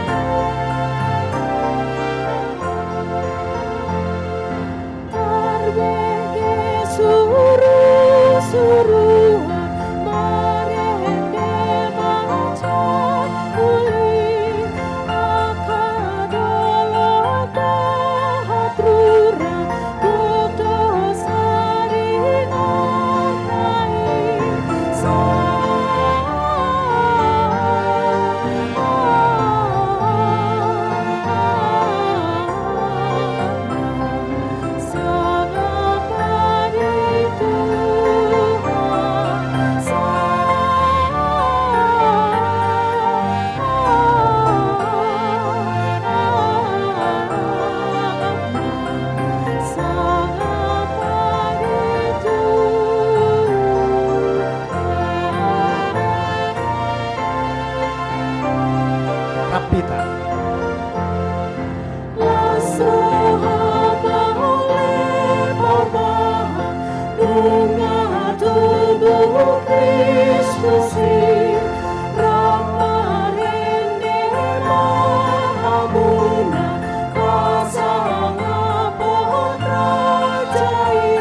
Tarbege surusuruan marende mansai uli, angka dolok dohot rura, gok do saringot nai. Sa Rap hita. Las roha mauliate, nunga tubu Kristus i, rap marende ma hamuna pasangapon raja i.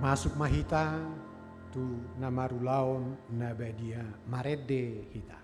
Masuk ma hita tu na marulaon na badia, marende hita.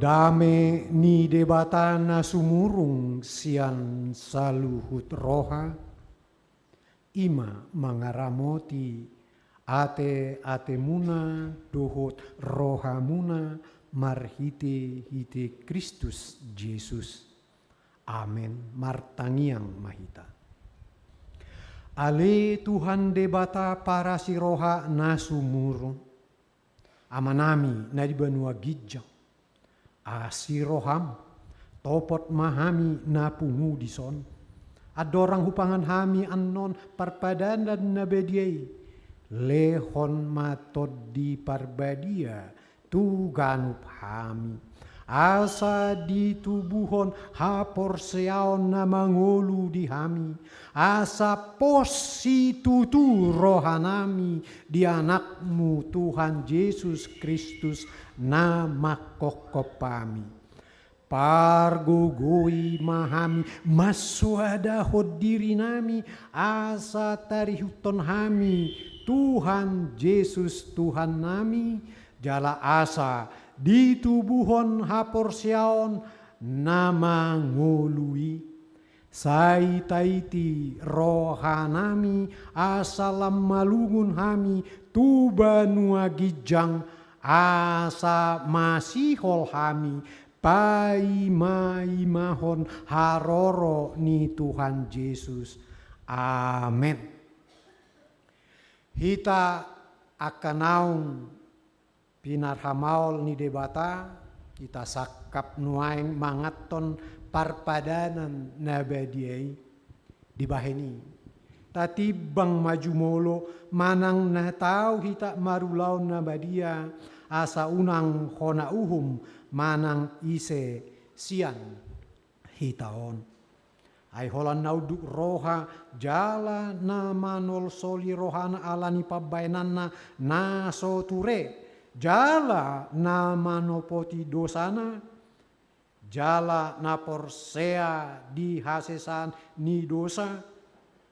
Dame ni Debata na sumurung sian saluhut roha, i ma mangaramoti ate-atemuna dohot rohamuna marhite-hite Kristus Jesus. Amen. Martangiang ma hita. Ale Tuhan Debata parasi roha na sumurung, Amanami na di banua ginjang, asi roham, topot ma hami na pungu dison. Andorang hupangan hami annon parpadanan na badia i, lehon ma Tondi Parbadia tu ganup hami, asa ditubuhon haporseaon na mangolu di hami, asa pos situtu rohanami di Anakmu Tuhan Jesus Kristus na mangkophop hami. Pargogoi ma hami mansoadahon dirinami, asa tarihuthon hami Tuhan Jesus Tuhannami, jala asa ditubuhon haporseaon na mangolu i. Sai taiti rohanami asa lam malungun hami tu banua ginjang, asa masihol hami paima-imahon haroro ni Tuhan Jesus. Amen. Hita angka naung pinarhamaol ni Debata, hita sangkap nuaeng manganhon parpadanan na badia i. Dibahen i, tatimbang ma jumolo manang na tau hita marulaon na badia, asa unang hona uhum manang ise sian hita on. Ai holan na unduk roha jala na manolsoli rohana ala ni pambahenanna na so ture, jala na manopoti dosana, jala na porsea di hasesaan ni dosa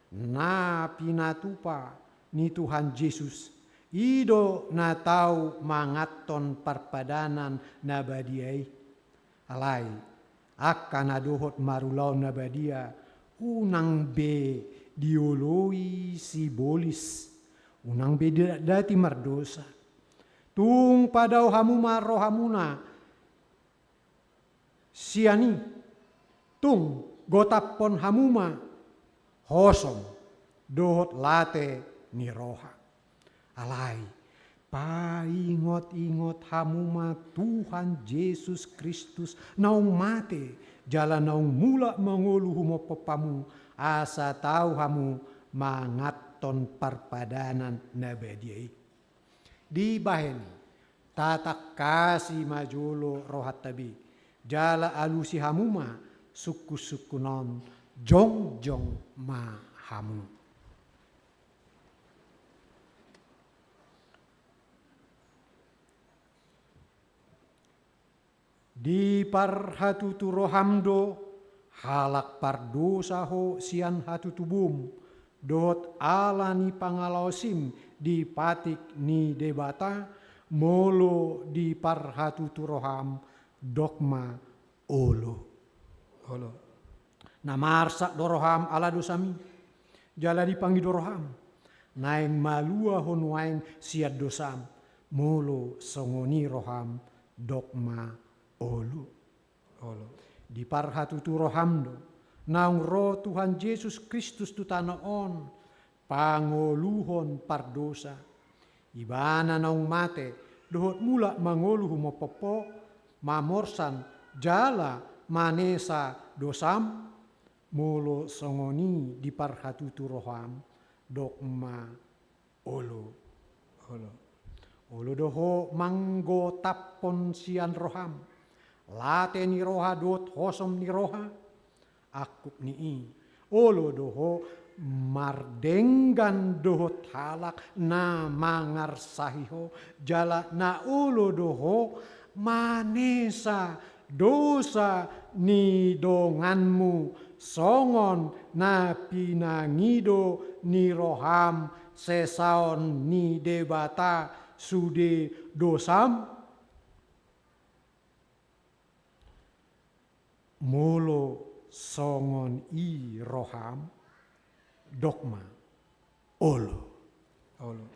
na pinatupa ni Tuhan Jesus, i do na tau manganhon parpadanan na badia i. Alai, angka na dohot marulaon na badia, unang be dioloi sibolis, unang be didatdati mardosa. Tung padao hamu ma rohamuna sian i, tung gotaphon hamu ma hosom dohot late ni roha. Alai, paingot-ingot hamu ma Tuhan Jesus Kristus naung mate, jala naung mulak mangolu humophop hamu, asa tau hamu manganhon parpadanan na badia i. Dibahen i, tatangkasi ma jolo rohanta be, jala alusi hamu ma sungkun-sungkun on, jongjong ma hamu. Diparhatutu roham do, halak pardosa ho sian hatutubum, dohot ala ni pangalaosim dipatik ni Debata, molo diparhatutu roham, dok ma olo. Olo. Na marsak do roham ala dosam i, jala dipangido roham, naeng malua ho nuaeng sian dosam, molo songon i roham, dok ma olo. Olo. Diparhatutu roham do, naung ro Tuhan Jesus Kristus tu tano on, pangoluhon pardosa. Ibana naung mate, dohot mulak mangolu humophop ho, mamorsan, jala manesa dosam, molo songon i diparhatutu roham, dok ma olo. Olo. Olo do ho manggotaphon sian roham late ni roha dohot hosom ni roha. Angkup ni i, olo do ho mardenggan dohot halak na mangarsahi ho, jala na olo do ho manesa dosa ni donganmu, songon na pinangido ni roham sesaon ni Debata sude dosam? Molo songon i roham, dok ma, olo. Olo.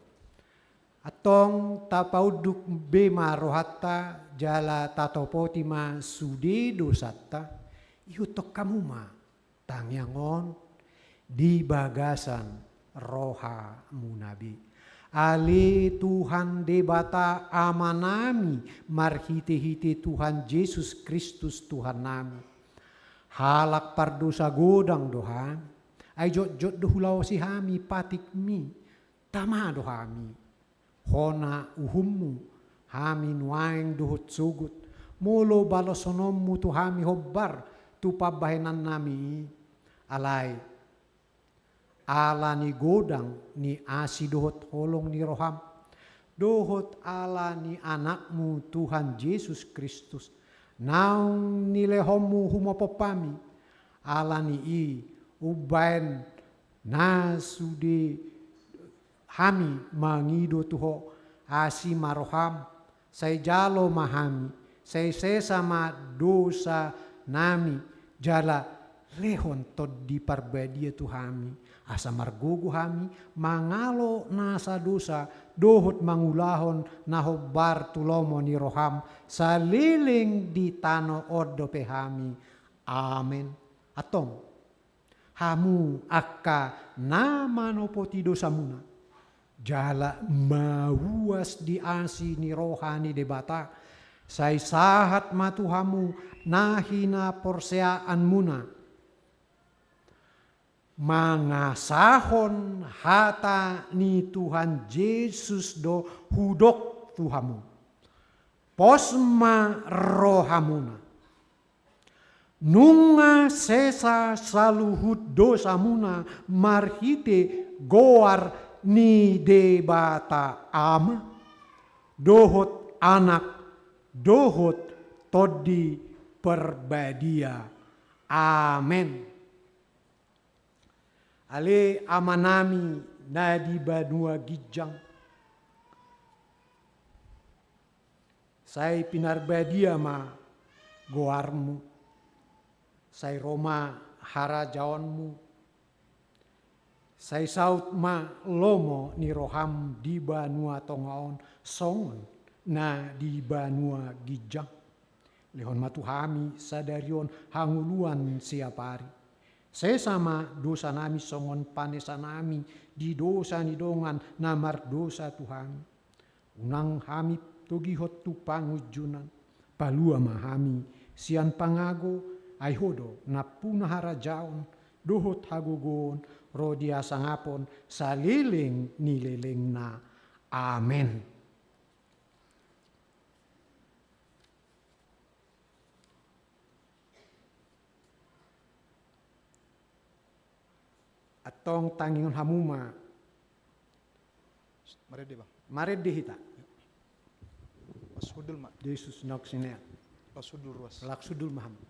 Antong tapaunduk be ma rohanta jala tatopoti ma sude dosanta, ihuthon hamu ma tangiang on di bagasan rohamuna be. Ale Tuhan Debata Amanami, marhitehite Tuhan Jesus Kristus Tuhannami, halak pardosa godang do hami, ai jotjot do hulaosi hami patikmi, tama do hami hona uhummu, hami nuaeng dohot sogot, molo balosononmu tu hami hombar tu pambahenannami i. Alai ala ni godang ni asi dohot holong ni roham, dohot ala ni Anakmu Tuhan Jesus Kristus, naung nilehonmu humopop hami, ala ni i umbaen na sude hami mangido tu Ho, asi ma roham, sai jalo ma hami, sai sesa ma dosanami, jala lehon Tondi Parbadia tu hami, asa margogo hami mangalo nasa dosa dohot mangulahon na hombar tu lomo ni roham, saleleng di tano on dope hami. Amen. Antong, hamu angka na manopoti dosamuna, jala mauas di asi ni roha ni Debata, sai sahat ma tu hamu na hinaporseaanmuna, mangasahon hata ni Tuhan Jesus do hudok tu hamu. Pos ma rohamuna. Nunga sesa saluhut dosamuna marhite goar ni Debata Ama, dohot Anak, dohot Tondi Parbadia. Amen. Ale Amanami na di banua ginjang, sai pinarbadia ma goarmu, sai ro ma harajaonmu, sai saut ma lomo ni roham di banua tonga on songon na di banua ginjang. Lehon ma tu hami sadari on hangoluan siapari. Sesa ma dosanami songon panesanami di dosa ni dongan na mardosa tu hami. Unang hami togihon tu pangunjunan. Palua ma hami sian pangago, ai Ho do nampuna harajaon, dohot hagogoon, ro di hasangapon, saleleng ni lelengna. Amen. Antong tangihon hamu ma. Marende, Bang. Marende hita. Pas hundul ma. Jesus nok sinea. Pas hundul ruas. Laos hundul ma hamu.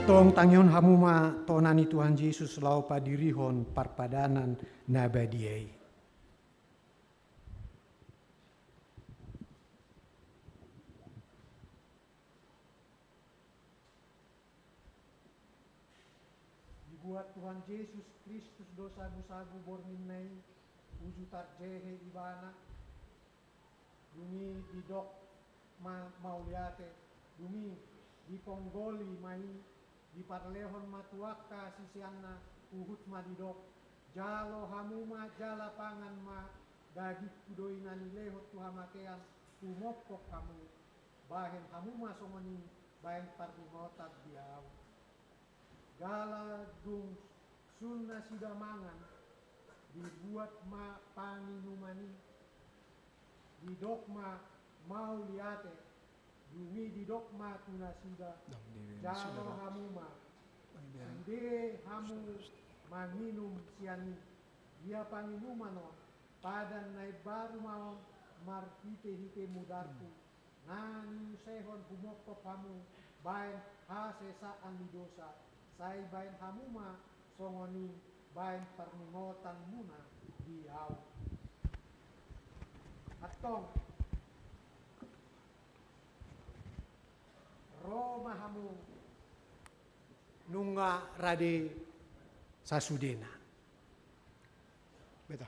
Antong tangihon hamu ma tona ni Tuhan Jesus laho padirihon parpadanan na badia i. Dibuat Tuhan Jesus Kristus do sagusagu borngin na i, uju tarjehe Ibana, dung i didok ma mauliate. Dung i diponggoli ma i, diparlehon ma tu angka siseanna, huhut ma didok: Jalo hamu ma jala pangan ma, dagingku do i na nilehon tu hamatean, humophop hamu. Bahen hamu ma songon i bahen parningotan di ahu. Jala dung sun nasida mangan, dibuat ma panginuman i, didok ma mauliate. Dung i didok ma tu nasida: Jalo hamu ma, sude hamu manginum sian i. Ia panginuman on padan na imbaru ma on marhitehite mudarhu, na niusehon humophop hamu bahen hasesaan ni dosa. Sai bahen hamu ma songon i bahen parningotanmuna di ahu. Antong ro ma hamu nunga rade sasudena. Beta.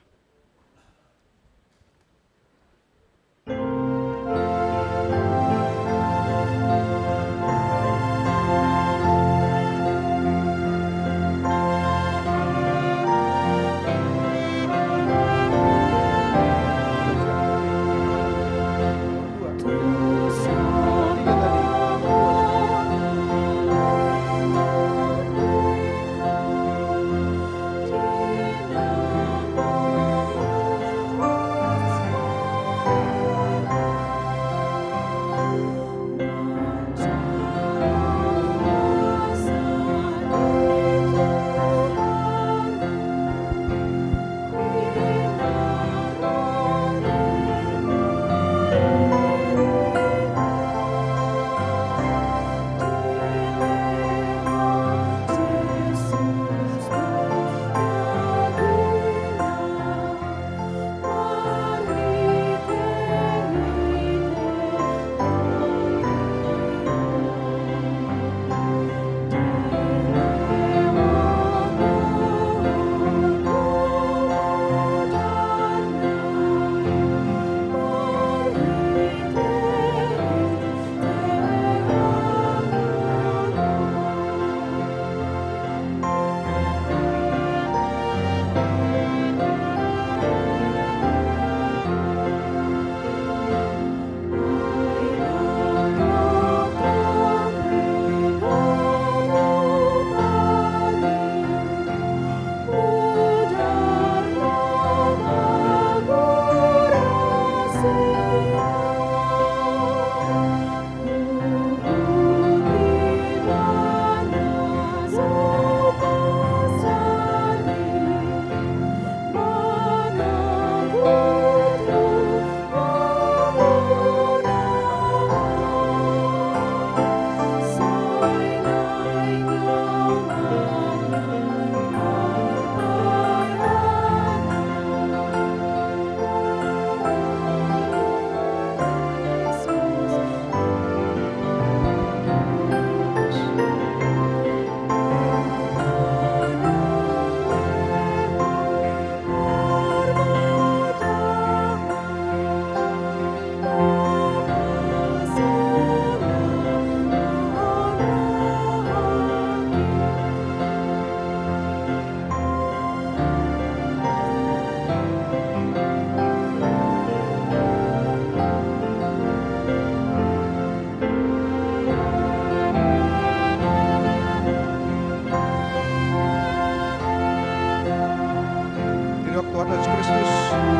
Didok Tuhan Jesus Kristus: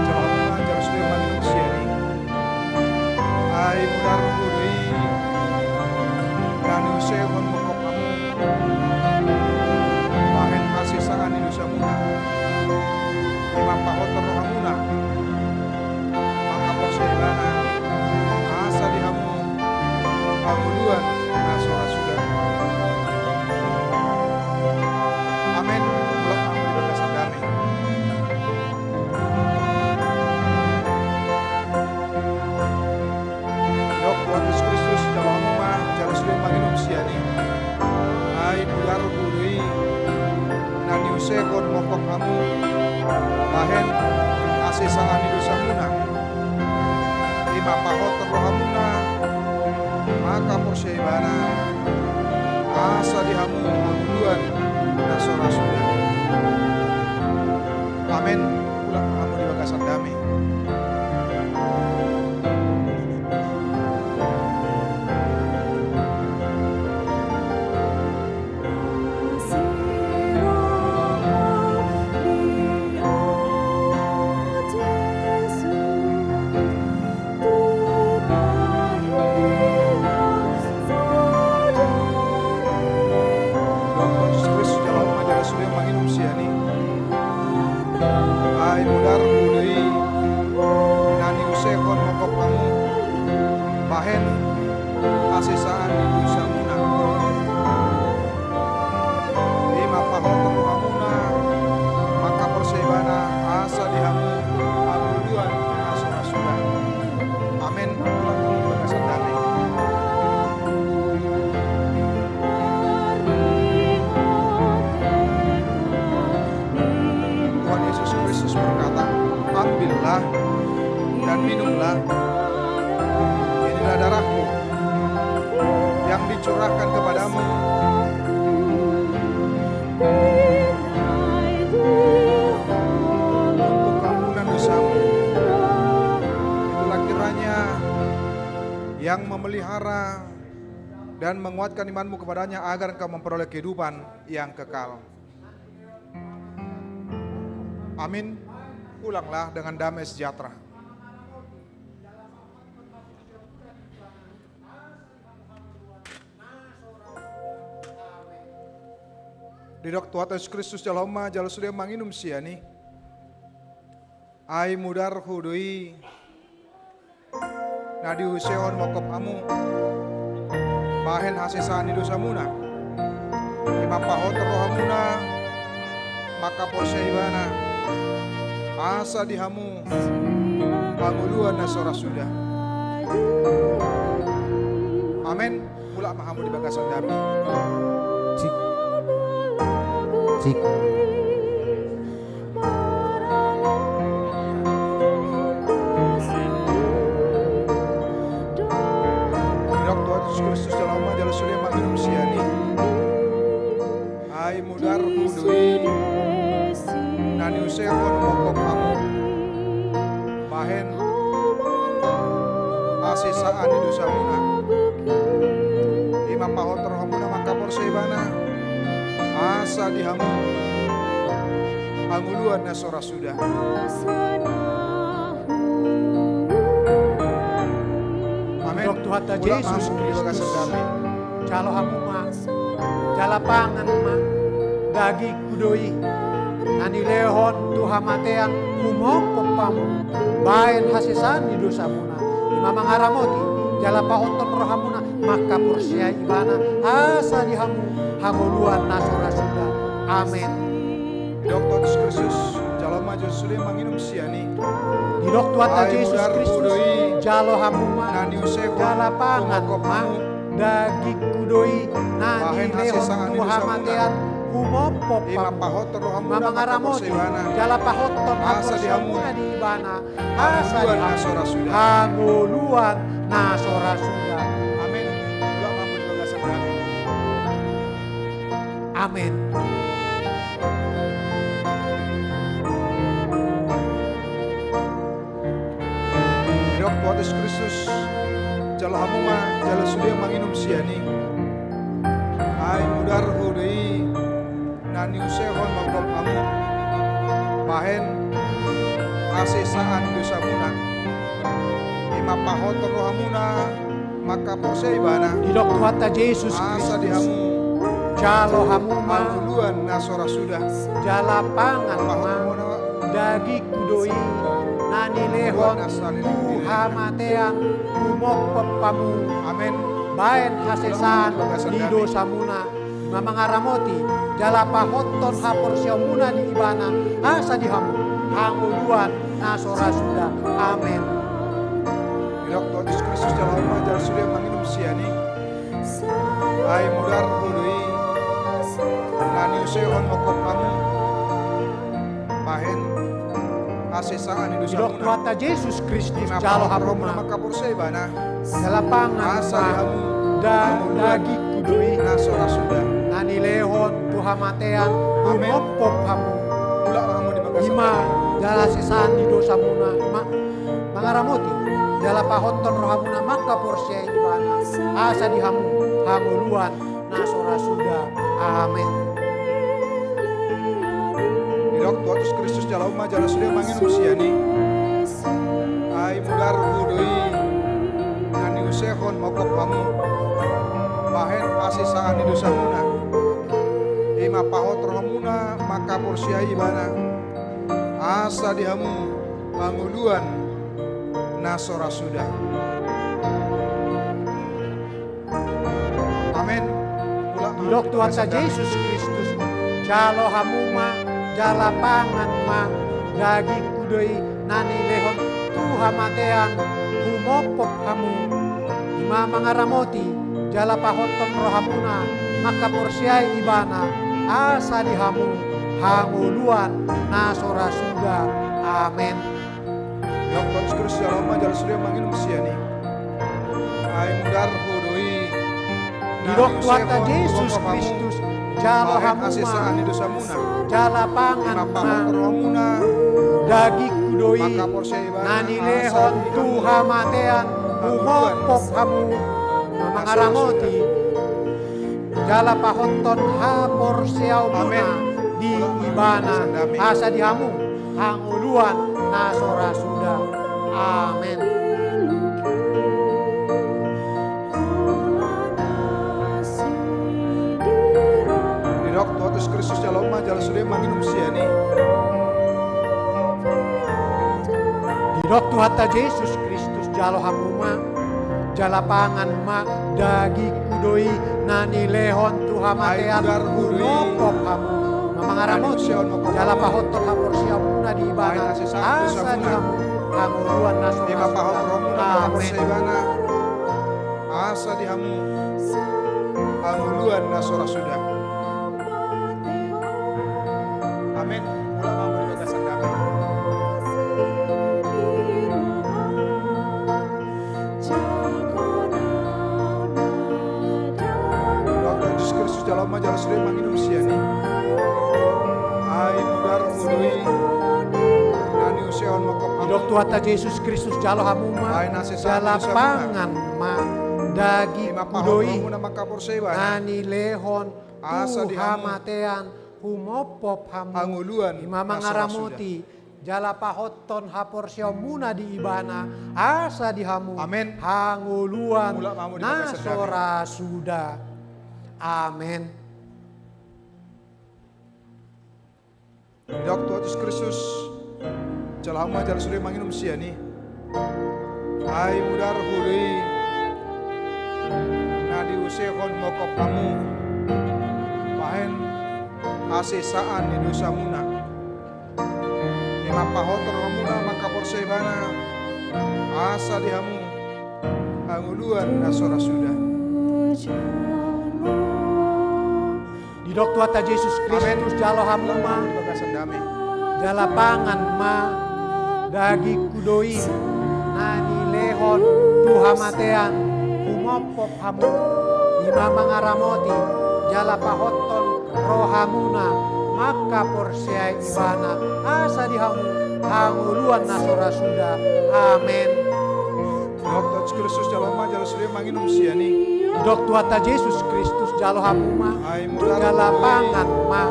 Jalo hamu ma jala sude manginum sian i. Ai mudarhu do i na niusehon mophop hamu bahen hasesaan ni dosamuna. I ma pahothon rohamuna manghaporseai ibana, asa di hamu hangoluan na so ra suda. Amen. Mulak ma hamu di bagasan dame. Didok Tuhan Jesus Kristus: Jalo hamu ma jala sude manginum sian i. Ai mudarhu do i na niusehon mophop hamu bahen hasesaan ni dosamuna. I ma pahothon rohamuna Porsea ibana, asa di hamu hangoluan na so ra suda. Amen. Mulak ma hamu di bagasan dame. Tuhan Jesus Kristus, jalo hamu ma jala sude manginum sian i. Ai mudarhu do i na niusehon mangkop hamu bahen hasesaan ni dosamuna. I ma pahothon rohamuna mangkaporseai ibana, asa di hamu hangoluan na so ra suda. Amen. Bagasan dame. Tuhan Yesus Kristus berkata, "Ambillah dan minumlah. Inilah darahku yang dicurahkan kepadamu untuk pengampunan dosamu." Itulah kiranya yang memelihara dan menguatkan imanmu kepada-Nya agar engkau memperoleh kehidupan yang kekal. Amin. Pulanglah dengan damai sejahtera. Didok Tuhanta Jesus Kristus, jalo hamu ma jala sude manginum sian i. Ai mudarhu do i na diusehon mangkop hamu bahen hasesaan ni dosamuna. I ma pahothon rohamuna mangkaporseai ibana, asa di hamu hangoluan na so ra suda. Amen. Mulak ma hamu di bagasan dame. Cik. Cik. Didok Tuhan Jesus Kristus, jalo hamu ma jala sude manginum sian i. Ai mudarhu do i na niusehon mangkop hamu bahen hasesaan ni dosamuna. I ma pahothon rohamuna mangkaporseai ibana, asa di hamu hangoluan na so ra suda. Amen. Didok Tuhanta Jesus Kristus, jalo hamu ma, jala pangan ma. Dagingku do i na nilehon tu hamatean humongkop hamu bahen hasesaan ni dosamuna. I ma mangaramoti jala pahothon rohamuna mangkaporseai ibana, asa di hamu hangoluan na so ra suda. Amen. Didok Tuhan Jesus Kristus, jalo hamu ma jala sude manginum sian i. Didok Tuhanta Jesus Kristus, jalo hamu ma, jala pangan ma. Dagingku do i na nilehon tu hamatean humongkop hamu. I ma mangaramoti jala pahothon haporseaonmuna di ibana, asa di hamu hangoluan na so ra suda. Amen. Amen. Didok Tuhan Jesus Kristus, jalo hamu ma jala sude manginum sian i. Ai mudarhu do i na niusehon mangkop hamu bahen hasesaan dosamuna. I ma pahothon rohamuna mangkaporseai ibana. Didok Tuhanta Jesus Kristus, jalo hamu ma, jalo pangan ma. Dagingku do i na nilehon tu hamatean humongkop hamu. Amen. Bahen hasesaan ni dosamuna. I ma mangaramoti jala pahothon haporseaonmuna di ibana, asa di hamu hangoluan na so ra suda. Amen. Didok Tuhan Jesus Kristus, jalo hamu ma jala sude manginum sian i. Ai mudarhu do i na niusehon mangkop hamu bahen hasesaan ni dosamuna. Didok Tuhanta Jesus Kristus, jalo hamu ma, jala pangan ma. da-, dagingku do i. Na so ra suda. Na nilehon tu hamatean. Amen. Humophop hamu. Mulak ma hamu di bagasan. I ma jala hasesaan ni dosamuna. Ma-, mangaramoti. Jala pahothon rohamuna mangkaporseai ibana. Asa di hamu hangoluan na so ra suda. Amen. Didok Tuhan Jesus Kristus jala hamu ma jala sude manginum sian i. Ai mudarhu do i na niusehon mangkophop hamu. Bahen hasesaan ni dosamuna. I ma pahothon rohamuna mangkaporseai ibana. Asa di hamu hangoluan na so ra suda. Amen. Mulak ma hamu di bagasan dame. Didok Tuhanta Jesus Kristus, jalo hamu ma, jala pangan ma, dagingku do i na nilehon tu hamatean, humophop hamu. I ma mangaramoti, jala pahothon rohamuna, mangkaporseai ibana, asa di hamu hangoluan na so ra suda. Amen. Didok Tuhan Jesus Kristus jala hamu ma jala sude manginum sian i. Ai mudarhu do i. Didok Tuhanta Jesus Kristus jala hamu ma jala pangan ma. Dagingku do i na nilehon tu hamatean, humophop hamu. Mangaramoti. Jala pahothon haporseaonmuna di ibana. Asa di hamu hangoluan na so ra suda. Amen. Didok Tuhan Jesus Kristus jala hamu ma jala sude manginum sian i. Didok Tuhanta Jesus Kristus jalo hamu ma, jala pangan ma, dagingku do i na nilehon tu hamatean, humophop hamu. Mangaramoti, jala pahothon haporseaonmuna di ibana, asa di hamu hangoluan na so ra suda. Amen. Asa di hamu hangoluan na so ra suda. Amen. Mulak ma hamu di bagasan dame. Didok Tuhan Jesus Kristus jala hamu ma jala sude manginum sian i. Ai mudarhu do i na niusehon mangkophop hamu. Didok Tuhanta Jesus Kristus jalo hamu ma jala pangan ma, dagingku do i na nilehon tu hamatean, humophop hamu. I ma mangaramoti, jala pahothon haporseaonmuna di ibana, asa di hamu hangoluan na so ra suda. Amen. Didok Tuhan Jesus Kristus jala hamu ma jala sude manginum sian i. Ai mudarhu do i na niusehon mangkophop hamu. Bahen hasesaan ni dosamuna. I ma pahothon rohamuna mangkaporseai ibana. Asa di hamu hangoluan na so ra suda. Didok Tuhanta Jesus Kristus jalo hamu ma jala pangan ma, dagingku do i na nilehon tu hamatean, humophop hamu. I ma mangaramoti, jala pahothon rohamuna mangkaporseai ibana, asa di hamu hangoluan na so ra suda. Amen. Didok Tuhan Jesus Kristus jalo hamu ma jala sude manginum sian i. Didok Tuhanta Jesus Kristus jalo hamu ma jala pangan ma,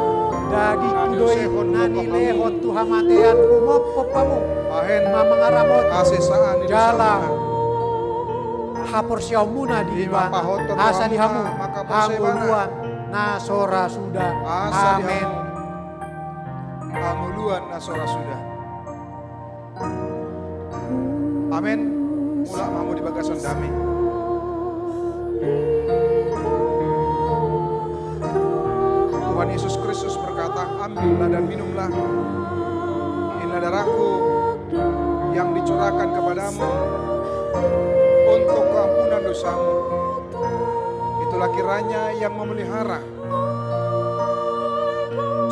dagingku do i na nilehon tu hamatean, humophop hamu. Bahen mangaramoti hasesaan ni dosamuna, jala haporseaonmuna di ibana, asa di hamu hangoluan na so ra suda. Amen. Hangoluan na so ra suda. Amen. Mulak ma hamu di bagasan dame. Tuhan Yesus Kristus berkata, "Ambillah dan minumlah. Inilah darahku yang dicurahkan kepadamu untuk keampunan dosamu." Itulah kiranya yang memelihara.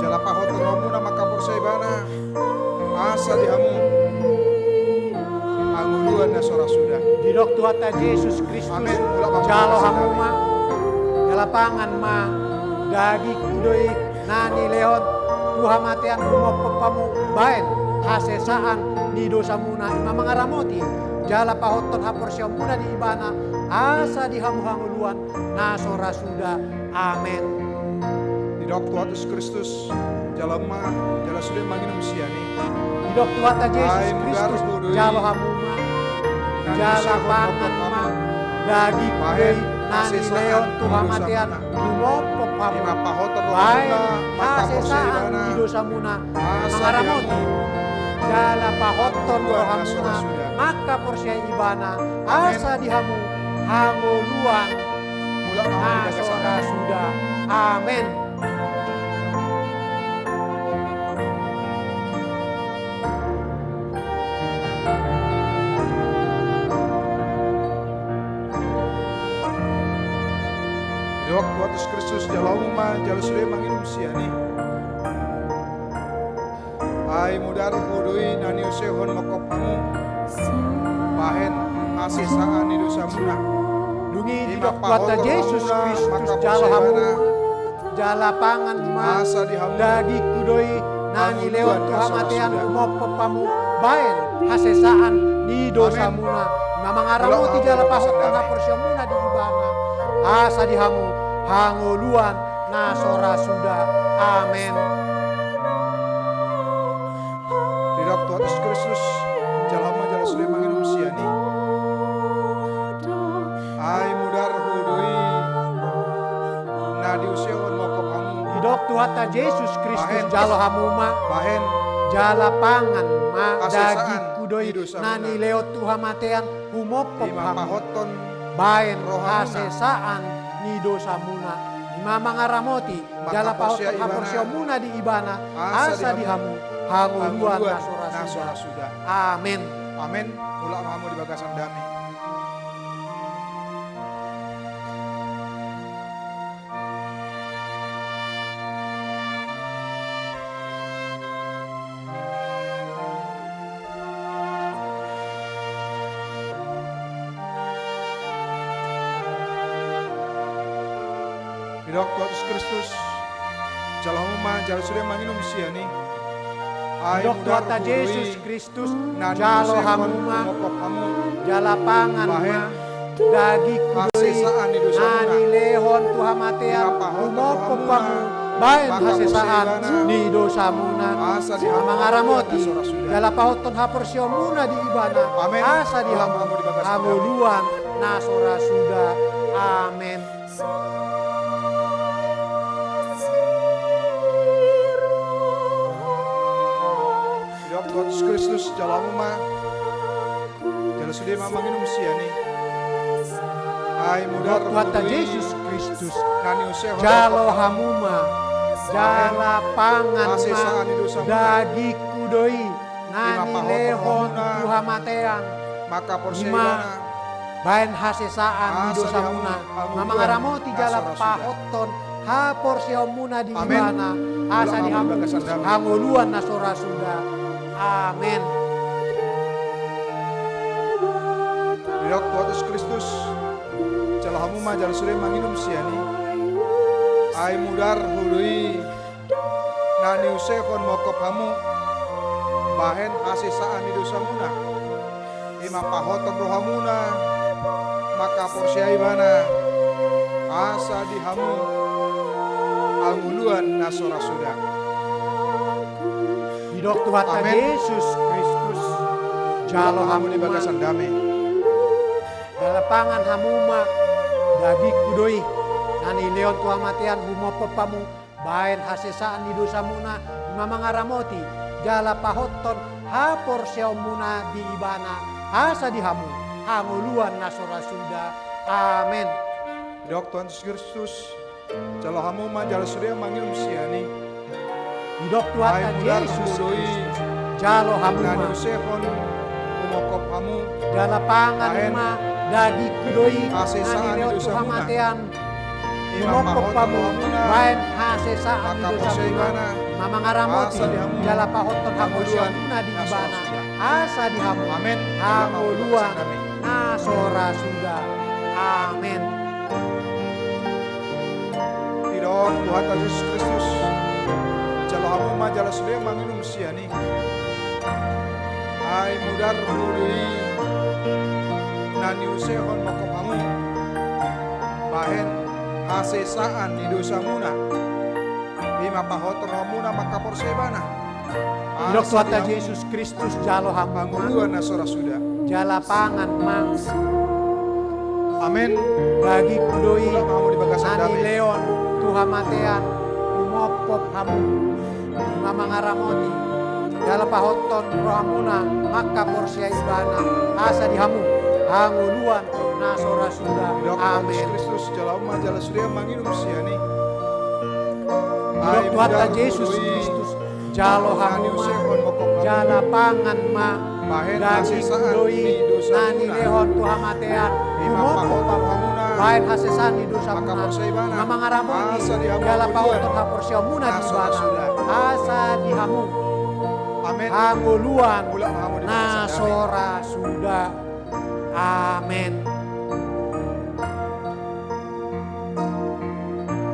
Jala pahothon rohamuna mangkaporseai ibana, asa di hamu hangoluan Didok Tuhanta Jesus Kristus, jalo hamu ma, jala pangan ma, dagingku do i na nilehon tu hamatean, humophop hamu baen hasesaan ni dosamuna, i ma mangaramoti jala pahothon haporseaonmuna di Ibana, asa di hamu hangoluan na so ra suda. Amen. Didok Tuhanta Jesus Kristus, jalo hamu ma, jala sude manginum sian i. Didok Tuhanta Jesus Kristus, jalo hamu ma, jala pangan ma, dagingku do i na nilehon tu hamatean, humophop hamu baen hasesaan ni dosamuna, mangaramoti jala pahothon rohamuna mangkaporseai Ibana, asa di hamu hangoluan na so ra suda. Amen. Didok Tuhanta Jesus Kristus, jalo hamu ma, jala sude manginum sian i. Ai mudarhu do i na niusehon manghophop hamu baen hasesaan ni dosamuna. Dung i didok Tuhanta Jesus Kristus, jalo hamu ma, jala pangan ma, dagingku do i na nilehon tu hamatean, humophop hamu baen hasesaan ni dosamuna, i ma mangaramoti jala pahothon haporseaonmuna di Ibana, asa di hamu hangoluan na so ra suda. Amen. Didok Tuhanta Jesus Kristus, jalo hamu ma, jala sude manginum sian i. Ai mudarhu do i na niusehon manghophop hamu. Didok Tuhanta Jesus Kristus, jalo hamu ma, jala pangan ma, dagingku do i na nilehon tu hamatean, humophop hamu baen hasesaan ni dosamuna, i ma mangaramoti jala pahothon haporseaonmuna di Ibana, asa di hamu hangoluan na so ra suda. Amen. Amen. Mulak ma hamu di bagasan dame. Didok Tuhanta Jesus Kristus, jalo hamu ma, jala sude manginum sian i. Ai mudarhu do i na niusehon manghophop hamu, jala pangan ma, dagingku do i na nilehon tu hamatean, humophop hamu baen hasesaan ni dosamuna, i ma mangaramoti jala pahothon haporseaonmuna di Ibana, asa di hamu hangoluan na so ra suda. Amen. Didok Tuhanta Jesus Kristus, jalo hamu ma, jala sude ma manginum sian i. Ai mudarhu do i, Tuhanta Jesus Kristus, jalo hamu ma, jala pangan ma, dagingku do i na nilehon tu hamatean, i ma baen hasesaan ni dosamuna, i ma mangaramoti jala pahothon haporseaonmuna di Ibana, asa di hamu hangoluan na so ra suda. Amen. Didok Tuhanta Jesus Kristus, jalo hamu ma, jala sude manginum sian i. Ai mudarhu do i na niusehon manghophop hamu baen hasesaan ni dosamuna, i ma pahothon rohamuna mangkaporseai Ibana, asa di hamu hangoluan na so ra suda. Didok Tuhanta Jesus Kristus, jalo hamu ma, jala pangan hamu ma, dagingku do i na nilehon tu hamatean, humophop hamu baen hasesaan ni dosamuna, i ma mangaramoti jala pahothon haporseaonmuna di Ibana, asa di hamu hangoluan na so ra suda. Amen. Didok Tuhanta Jesus Kristus, jalo hamu ma, jala sude manginum sian i. Didok Tuhanta Jesus Kristus, jalo hamu ma, jala pangan ma, dagingku do i na nilehon tu hamatean, humophop hamu baen hasesaan ni dosamuna, i ma mangaramoti jala pahothon haporseaonmuna di Ibana, asa di hamu. Amen. Hangoluan na so ra suda. Amen. Didok Tuhanta Jesus Kristus, jalo hamu ma jala sude manginum sian i. Ai mudar hu do i na niusehon mangkop hamu bahen hasesaan ni dosamuna. I ma pahothon rohamuna mangkaporseai ibana. Didok Tuhanta Jesus Kristus, jalo hamu ma. Hangoluan na so ra suda. Jala pangan ma. Amen. Dagingku do i na nilehon tu hamatean, humophop hamu. I ma mangaramoti jala pahothon rohamuna mangkaporseai ibana, asa di hamu hangoluan na so ra suda. Amen. Kristus, jalo hamu ma jala sude manginum sian i. Didok Tuhanta Jesus Kristus, jalo hamu ma jala pangan ma. Dagingku do i na nilehon tu hamatean, humophop hamu bahen hasesaan ni dosamuna. I ma mangaramoti jala pahothon haporseaonmuna di ibana, asa di hamu hangoluan na so ra suda. Amen.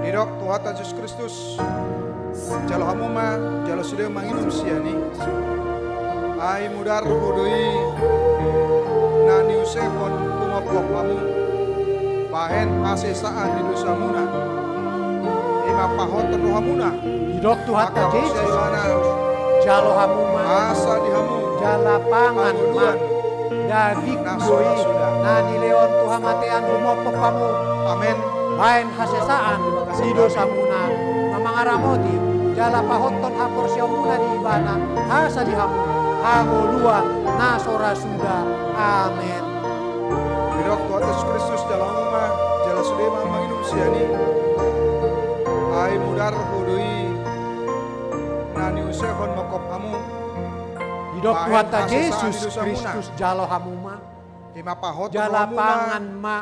Didok Tuhanta Jesus Kristus, jalo hamu ma jala sude manginum sian i. Ai mudar hu do i na niusehon humophop hamu bahen hasesaan ni dosamuna. I ma pahothon rohamuna. Didok Tuhanta Jesus, jalo hamu ma, asa di hamu, jala pangan ma. Dagingku do i na nilehon tu hamatean, humophop hamu. Amen. Bahen hasesaan ni dosamuna. I ma mangaramoti jala pahothon haporseaonmuna di ibana, asa di hamu hangoluan na so ra suda. Amen. Didok Tuhanta Jesus Kristus, jalo hamu ma jala sude ma manginum sian i. Ai mudar hu do i na niusehon mangkop hamu. Didok Tuhanta Jesus Kristus, jalo hamu ma. I ma pahothon rohamuna. Jala pangan ma.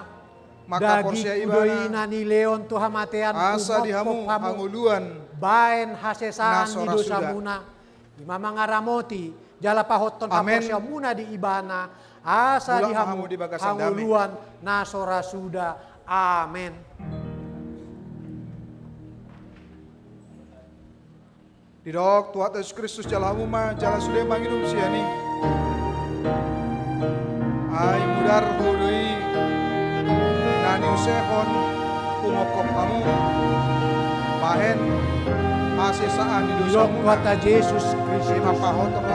Dagingku do i na nilehon tu hamatean, asa di hamu hangoluan bahen hasesaan ni dosamuna. I ma mangaramoti jala pahothon haporseaonmuna di ibana, asa di hamu hangoluan na so ra suda. Amen. Didok Tuhanta Jesus Kristus, jalo hamu ma jala sude manginum sian i. Ai mudar hu do i na niusehon humophop hamu bahen hasesaan ni dosamuna. Didok Tuhanta Jesus Kristus,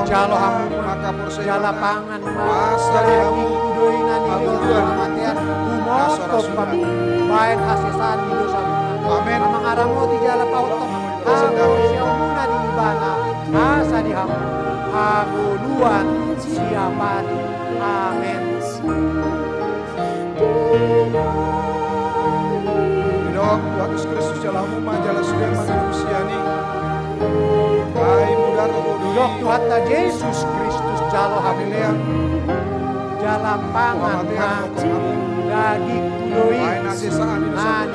jalo hamu ma jala pangan ma. Dagingku do i na nilehon tu hamatean, humophop hamu bahen hasesaan ni dosamuna. Amen. I ma mangaramoti jala pahothon haporseaonmuna di ibana, asa di hamu hangoluan siapari. Amen. Didok Tuhanta Jesus Kristus, jalo hamu ma jala sude manginum sian i. Ai mudar hu do i. Didok Tuhanta Jesus Kristus, jalo hamu ma jala pangan ma. Dagingku do i na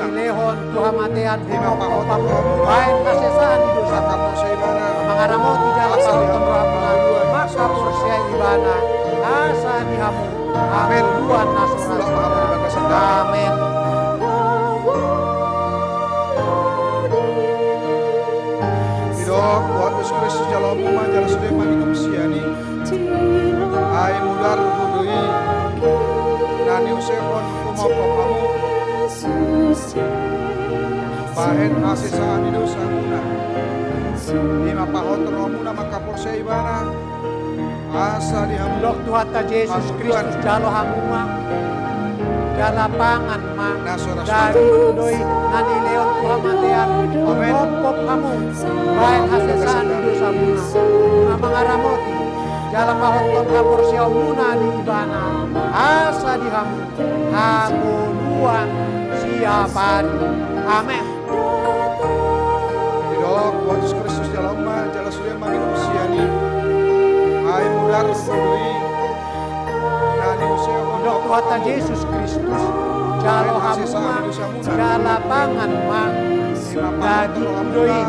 nilehon tu hamatean, humophop hamu bahen hasesaan ni dosamuna. I ma mangaramoti jala pahothon rohamuna mangkaporseai ibana, asa di hamu hangoluan na so ra suda. Amen. Didok Tuhanta Jesus Kristus, jalo hamu ma jala sude manginum sian i. Ai mudar hu do i na niusehon humophop hamu bahen hasesaan ni dosamuna. I ma pahothon rohamuna mangkaporseai ibana, asa di hamu. Didok Tuhanta Jesus Kristus, jalo hamu ma jala pangan ma. Dagingku do i na nilehon tu hamatean, humophop hamu bahen hasesaan ni dosamuna. I ma mangaramoti jala pahothon haporseaonmuna di ibana, asa di hamu hangoluan siapari. Amen. Didok Tuhanta Jesus Kristus, jalo hamu ma jala sude manginum sian i. Ai mudar hu do i na niusehon. Didok Tuhanta Jesus Kristus, jalo hamu ma jala pangan ma. Dagingku do i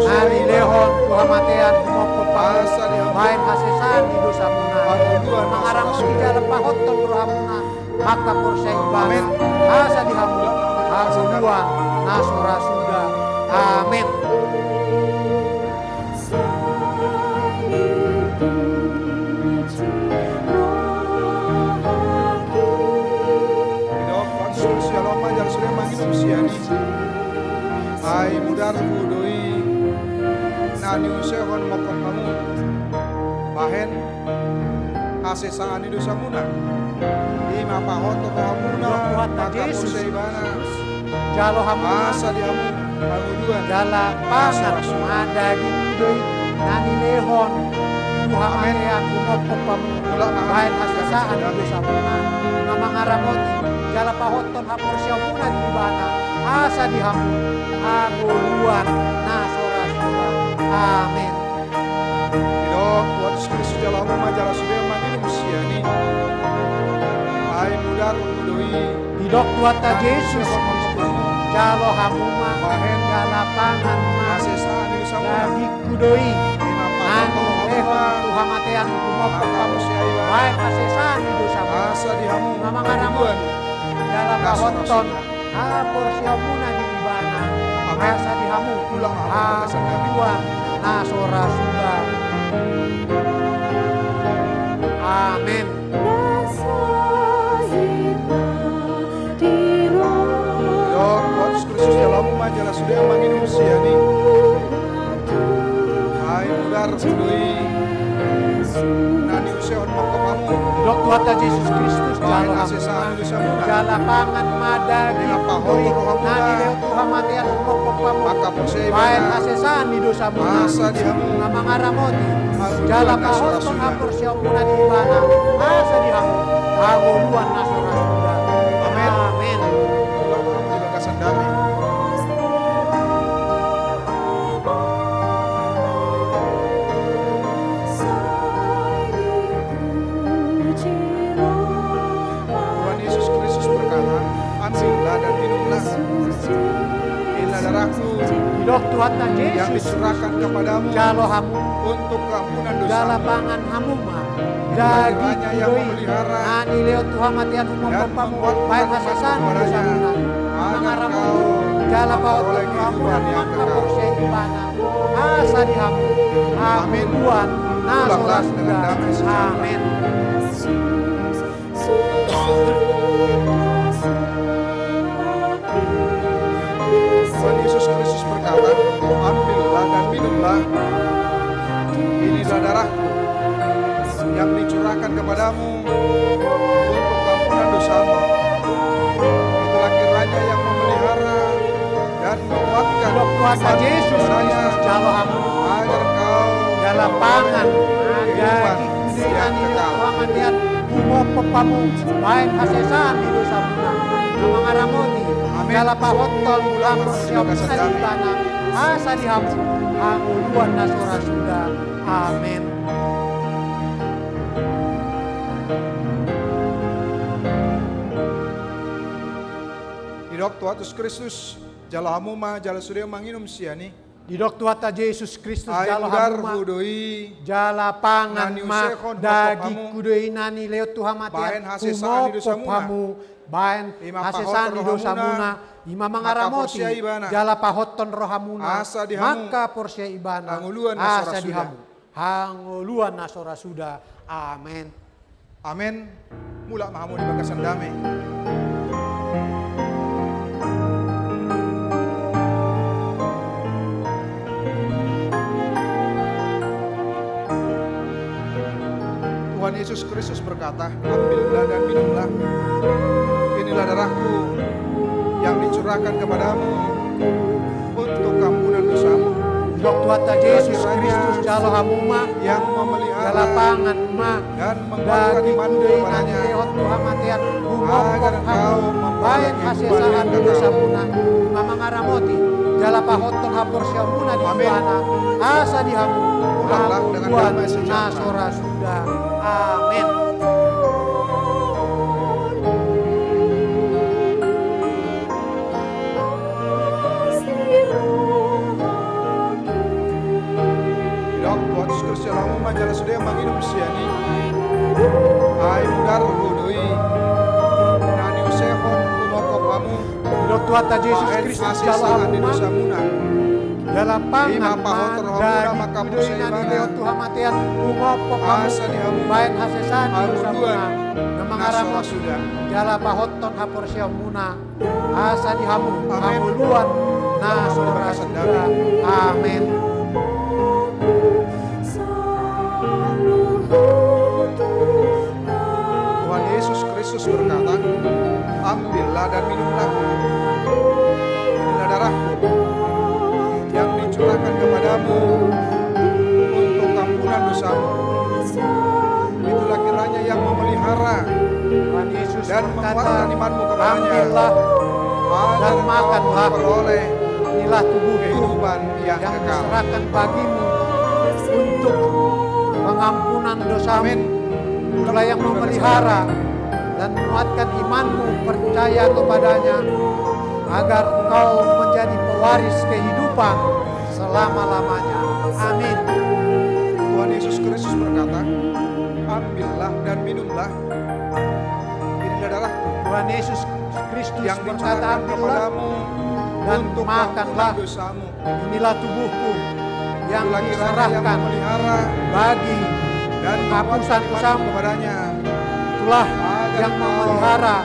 na nilehon tu hamatean humophop hamu baen hasesaan ni dosamuna. Mangaramoti jala pahothon rohamuna mangkaporseai ibana asa di hamu hangoluan na so ra suda. Amen. Didok Tuhan, solu sialoma jala sude manginum sian i. Ai mudarhu do i na niusehon mangkophop hamu bahen hasesaan ni dosamuna. I ma pahothon rohamuna mangkaporseai ibana. Jalo hamu ma asa di hamu hangoluan jala pangan ma dagingku do i na nilehon tu hamatean humophop hamu baen hasesaan ni dosamuna. Ima mangaramoti jala pahothon haporseaonmuna di ibana asa di hamu hangoluan na so ra suda. Amen. Didok Tuhan Jesus Kristus, jalo hamu ma jala sude manginum sian i. Ai mudarhu do i. Didok Tuhanta Jesus Kristus, jalo hamu ma jala pangan ma dagingku do i na nilehon tu hamatean humophop hamu baen hasesaan ni dosamuna. Ima mangaramoti jala pahothon haporseaonmuna di ibana asa di hamu hangoluan na so ra suda. Amen. Didok Tuhan Jesus Kristus, jalo hamu ma jala sude manginum sian i. Ai mudarhu do i na niusehon mangkophop hamu. Didok Tuhanta Jesus Kristus, jalo hamu ma jala pangan ma dagingku do i na nilehon tu hamatean humophop hamu baen hasesaan ni dosamuna. Ima mangaramoti jala pahothon haporseaonmuna di ibana asa di hamu hangoluan na so ra suda. Amen. Amen. Tuhan Yesus Kristus berkata, "Ambillah dan minumlah. Inilah darahku yang dicurahkan kepadamu untuk keampunan dosa. Didok Tuhanta Jesus, jalo hamu jala pangan hamu ma dagingku do i na nilehon tu hamatean humophop hamu baen hasesaan ni dosamuna. Ima mangaramoti jala pahothon rohamuna mangkaporseai ibana asa di hamu hangoluan na so ra suda. Amen." Tuhan Yesus Kristus berkata, "Ambillah dan minumlah. Inilah darahku yang dicurahkan kepadamu untuk keampunan dosamu. Itulah kiranya yang memelihara dan menguatkan imanmu kepadanya, agar kau memperoleh kehidupan yang kekal." Didok Tuhanta Jesus Kristus, jalo hamu ma jala pangan ma dagingku do i na nilehon tu hamatean humophop hamu baen hasesaan ni dosamuna. Ima mangaramoti jala pahothon haporseaonmuna di ibana asa di hamu hangoluan na so ra suda. Amen. Didok Tuhan Jesus Kristus, jalo hamu ma jala sude manginum sian i. Didok Tuhanta Jesus Kristus, jalo hamu ma jala pangan ma dagingku do i na nilehon tu hamatean humophop hamu baen hasesaan ni dosamuna. Ima mangaramoti jala pahothon rohamuna mangkaporseai ibana asa di hamu hangoluan na so ra suda. Amen. Amen. Mulak ma hamu di bagasan dame. Tuhan Yesus Kristus berkata, "Ambillah dan minumlah. Inilah darahku yang dicurahkan kepadamu untuk keampunan dosamu." Didok Tuhanta Jesus Kristus, jalo hamu ma jala pangan ma dagingku do i na nilehon tu hamatean humophop hamu baen hasesaan ni dosamuna. Ima mangaramoti jala pahothon haporseaonmuna di ibana asa di hamu hangoluan na so ra suda. Amen. Terus jalo hamu manjalo sude manginum sian i. Ai mudar Ho do i na niusehon humophop hamu. Didok Tuhanta Jesus Kristus, jalo hamu ma, jala pangan ma daging Ho do i na nilehon tu hamatean, humophop hamu bahen hasesaan ni dosamuna na mangaramos, jala pahothon haporseaonmuna asa di hamu hangoluan na so ra suda. Amen. Tuhan Yesus Kristus berkata, "Ambillah dan minumlah. Inilah darahku yang dicurahkan kepadamu untuk ampunan dosamu." Itulah kiranya yang memelihara dan menguatkan imanmu kepadanya, agar engkau memperoleh kehidupan yang kekal. Inilah tubuhku yang diserahkan bagimu untuk pengampunan dosamu. Amin. Itulah yang memelihara dan menguatkan imanmu percaya kepadanya, agar engkau menjadi pewaris kehidupan selama-lamanya. Amin. Tuhan Yesus Kristus berkata, "Ambillah dan minumlah. Inilah darahku." Tuhan Yesus Kristus berkata, "Ambillah dan makanlah. Inilah tubuhku yang diserahkan bagi penghapusan dosamu." Itulah yang memelihara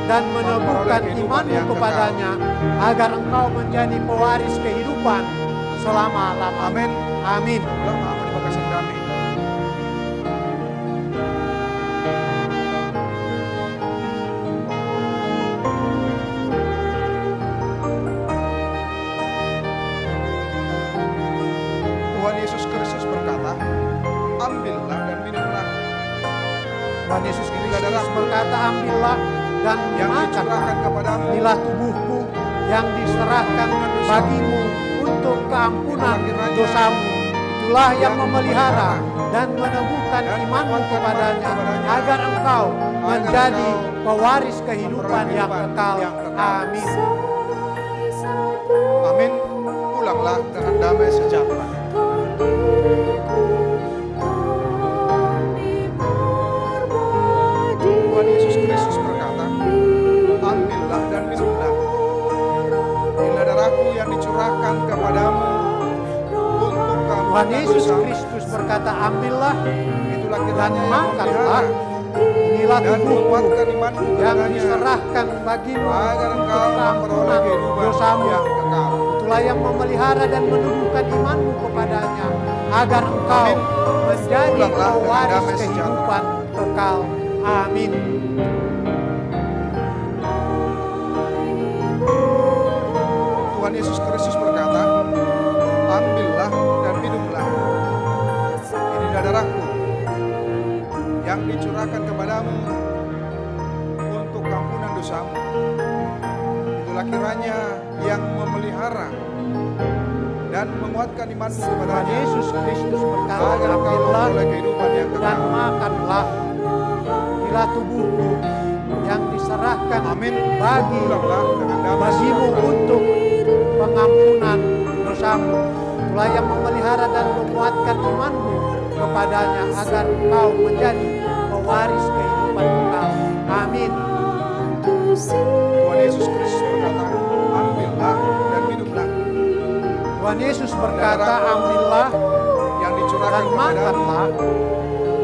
dan meneguhkan imanmu kepadanya, agar engkau menjadi pewaris kehidupan selama-lamanya. Amin. Amin. Tuhan Yesus Kristus berkata, "Ambillah dan minumlah." Tuhan Yesus Kristus berkata, "Ambillah dan makanlah. Inilah tubuhku yang diserahkan bagimu untuk keampunan dosamu." Itulah yang memelihara dan meneguhkan imanmu kepadanya, agar engkau menjadi pewaris kehidupan yang kekal. Amin. Amin. Pulanglah dengan damai sejahtera. Tuhan Yesus Kristus berkata, "Ambillah dan minumlah. Inilah darahku yang dicurahkan kepadamu untuk kamu." Tuhan Yesus Kristus berkata, "Ambillah dan makanlah. Inilah tubuhku yang diserahkan bagimu untuk keampunan dosamu." Itulah yang memelihara dan meneguhkan imanmu kepadanya, agar engkau menjadi pewaris kehidupan kekal. Amin. Tuhan Yesus Kristus berkata, "Ambillah dan minumlah. Inilah darahku yang dicurahkan kepadamu untuk ampunan dosamu." Itulah kiranya yang memelihara dan menguatkan imanmu kepadanya. Tuhan Yesus Kristus berkata, "Ambillah dan makanlah. Inilah tubuhku yang diserahkan bagimu untuk pengampunan dosamu." Itulah yang memelihara dan menguatkan imanmu kepadanya, agar engkau menjadi pewaris kehidupan kekal. Amin. Tuhan Yesus Kristus berkata, "Ambillah dan minumlah." Tuhan Yesus berkata, "Ambillah dan makanlah.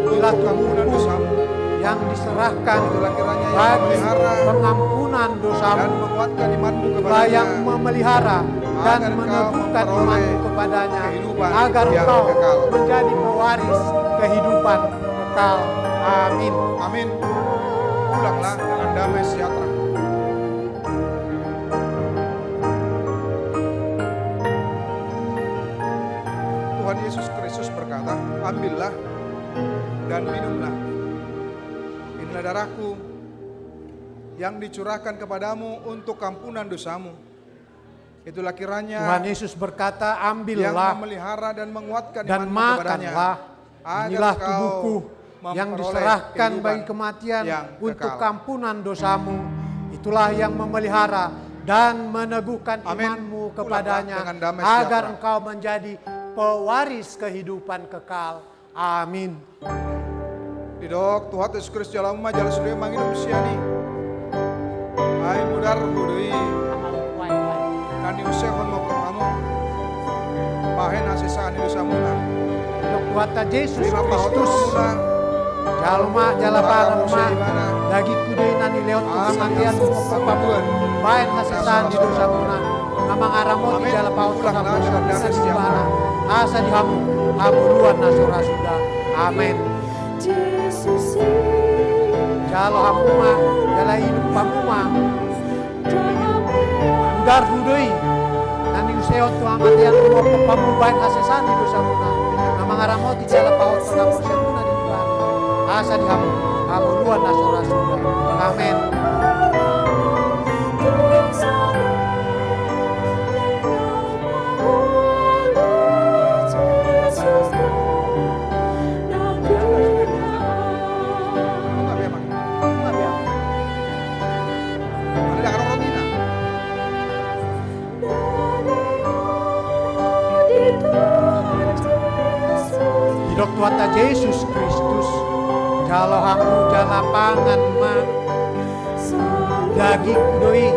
Inilah tubuhku yang diserahkan bagi pengampunan dosamu." Itulah yang memelihara dan meneguhkan imanmu kepadanya, agar engkau menjadi pewaris kehidupan kekal. Amin. Amin. Pulanglah dengan damai sejahtera. Tuhan Yesus Kristus berkata, "Ambillah dan minumlah. Inilah darahku yang dicurahkan kepadamu untuk ampunan dosamu. Itulah kiranya Tuhan Yesus berkata, "Ambillah yang memelihara dan menguatkan dan imanmu kepadanya, makanlah. Inilah tubuhku yang diserahkan bagi kematian untuk keampunan dosamu." Itulah yang memelihara dan meneguhkan imanmu kepadanya, agar engkau menjadi pewaris kehidupan kekal. Amin. Didok Tuhanta Jesus Kristus, jalo hamu ma jala sude manginum sian i. Ai mudar hudo i na niusehon mangkok hamu bahen hasesaan ni dosamuna. Didok Tuhanta Jesus Kristus, jalo ma jala pangan ma, dagingku do i na nilehon tu hamatean mangkok hamu bahen hasesaan ni dosamuna. Na mangaramoti jala pahothon haporseaonmuna di Ibana, asa di hamu hangoluan na so ra suda. Amen. Jalo hamu ma jala inum hamu ma mudar hudo i na niusehon tu hamatean mangkok hamu bahen hasesaan ni dosamuna. Na mangaramoti jala pahothon haporseaonmuna di Ibana, asa di hamu hangoluan na so ra suda. Amen. Didok Tuhanta Jesus Kristus, jalo hamu jala pangan ma, dagingku do i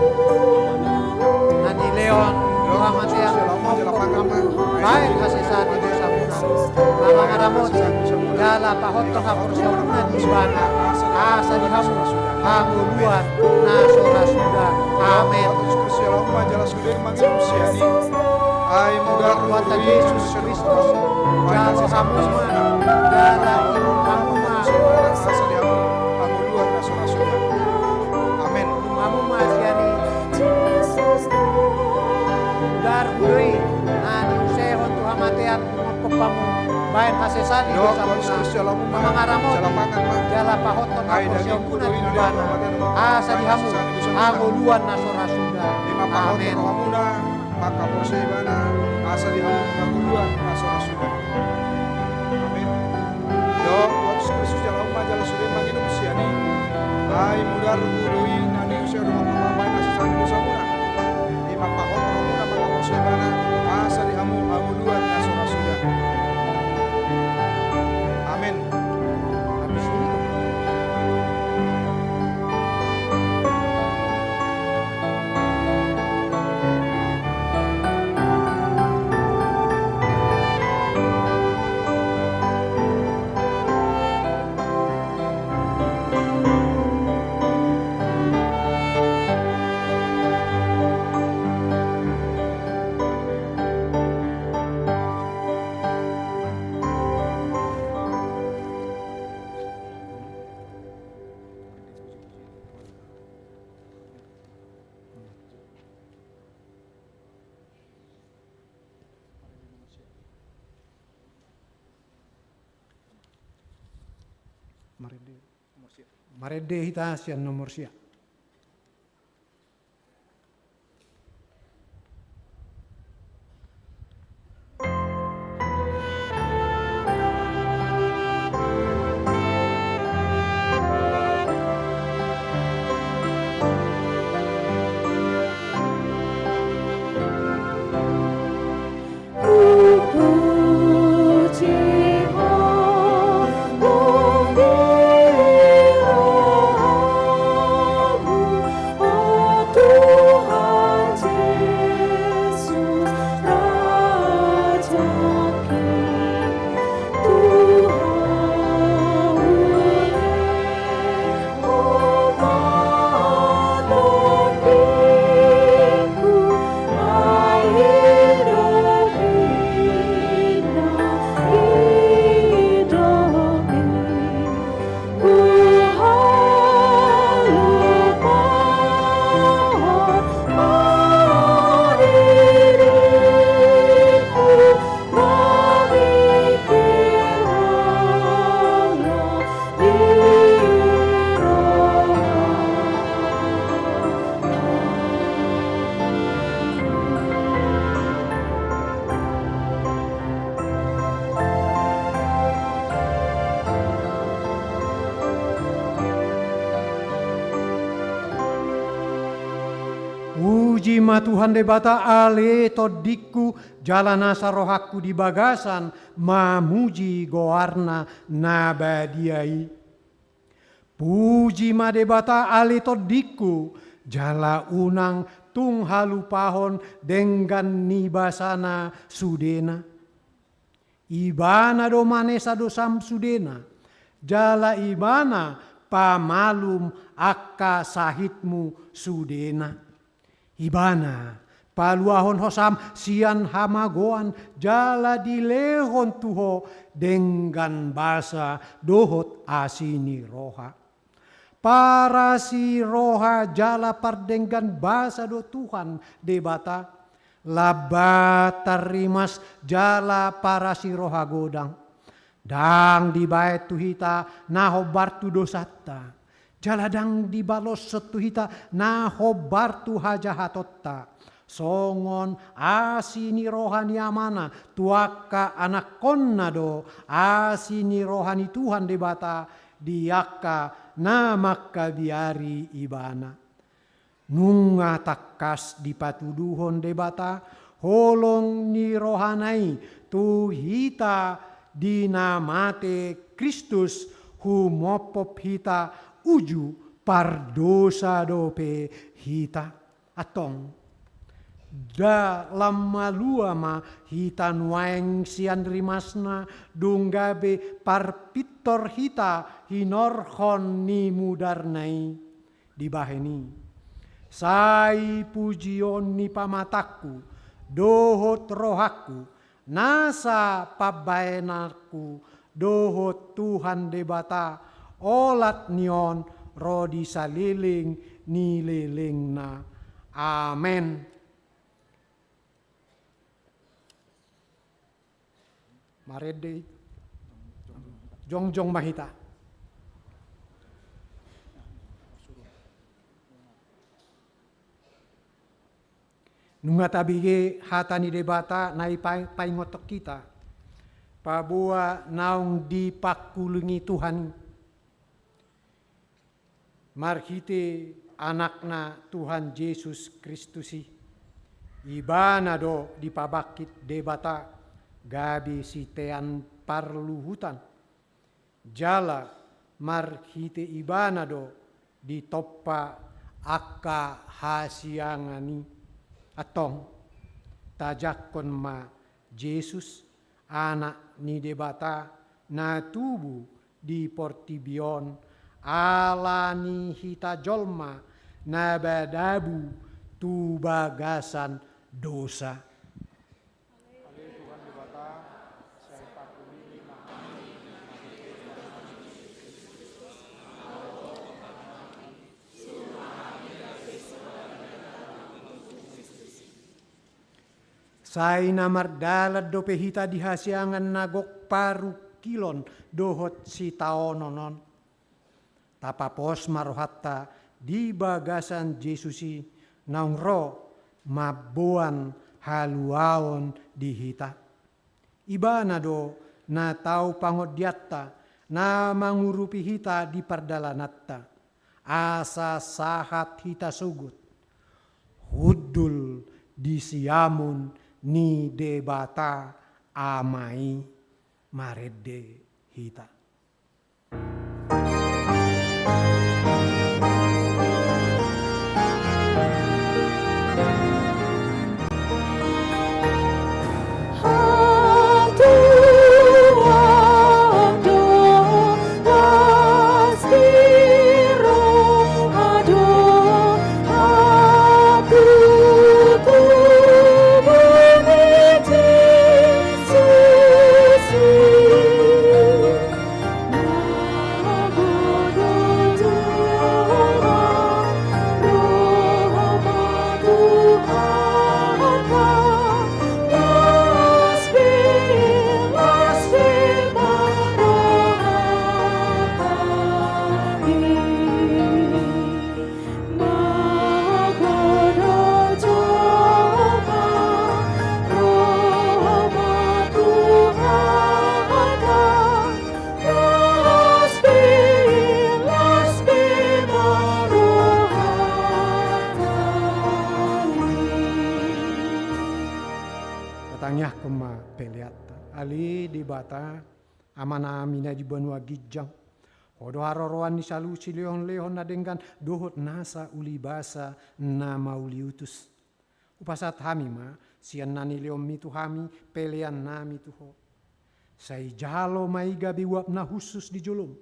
na nilehon tu hamatean mangkok hamu bahen hasesaan ni dosamuna. Na mangaramoti jala pahothon haporseaonmuna di Ibana, asa di hamu hangoluan na so ra suda. Amen. Jalo hamu ma jala inum hamu ma. Amen. Inum hamu ma sian i. Mudar hudo i na niusehon tu hamatean mangkok hamu bahen hasesaan ni dosamuna. Na mangaramoti jala pahothon haporseaonmuna di Ibana, asa di hamu hangoluan na so ra suda. Amen. Manghaporseai Ibana, asa di hamu hangoluan na so ra suda. Amen. Didok Tuhan Jesus Kristus, jalo hamu ma jala sude manginum sian i. Ai mudar hudo i na niusehon mangkok hamu bahen hasesaan ni dosamuna. Ima pahothon hamuna manghaporseai Ibana, asa di hamu hangoluan na so ra suda. Amen. Marende. Marende hita sian nomor sia. Puji ma Tuhan Debata ale tondingku, jala nasa rohangku di bagasan mamuji goarna na badia i. Puji ma Debata ale tondingku, jala unang tung halupahon denggan ni basana sudena. Ibana do manesa dosam sudena, jala Ibana pamalum angka sahitmu sudena. Ibana paluahon hosam sian hamagoan, jala dilehon tu ho denggan basa dohot asi ni roha. Parasi roha jala pardenggan basa do Tuhan Debata, Lambatan rimas jala parasi roha godang. Ndang dibaen tu hita na hombar tu dosanta, jala ndang dibaloshon tu hita na hombar tu hajahatonta. Songon asi ni roha ni Amana tu angka anakkonna do asi ni roha ni Tuhan Debata di angka na mangkabiari Ibana. Nunga tangkas dipatuduhon Debata holong ni rohana i tu hita di na mate Kristus, humophop hita uju pardosa dope hita. Antong, ndang lam malua ma hita nuaeng sian rimasna, dung gabe parpintor hita hinorhon ni mudarna i. Dibahen i, sai pujion ni pamatangku dohot rohangku, nasa pambahenanku dohot Tuhan Debata, olat ni on ro di saleleng ni lelengna. Amen. Marende i. Jongjong ma hita. Nunga tabege hata ni Debata na i pa-, paingothon hita. Paboa naung dipangkulingi Tuhan i. Marhite Anakna Tuhan Jesus Kristus i, Ibana do dipabangkit Debata gabe sitean parluhutan, jala marhite Ibana do ditompa angka hasiangan i. Antong, tajangkon ma Jesus, Anak ni Debata, na tubu di portibi on, ala ni hita jolma na madabu tu bagasan dosa. Sai na mardalan dope hita di hasiangan na gok parungkilon dohot sitaonon on. Tapapos ma rohanta di bagasan Jesus i naung ro mamboan haluaon di hita. Ibana do na tau pangondianta, na mangurupi hita di pardalananta, asa sahat hita sogot hundul di siamun ni Debata Ama i. Marende hita. Ale Debata, Amanami na di banua ginjang, Ho do haroroan ni saluhut silehonlehon na denggan dohot nasa ulibasa na mauliutus. Hupasahat hami ma, sian na nilehonmi tu hami peleannami tu Ho. Sai jalo ma i gabe uap na hushus di jolom.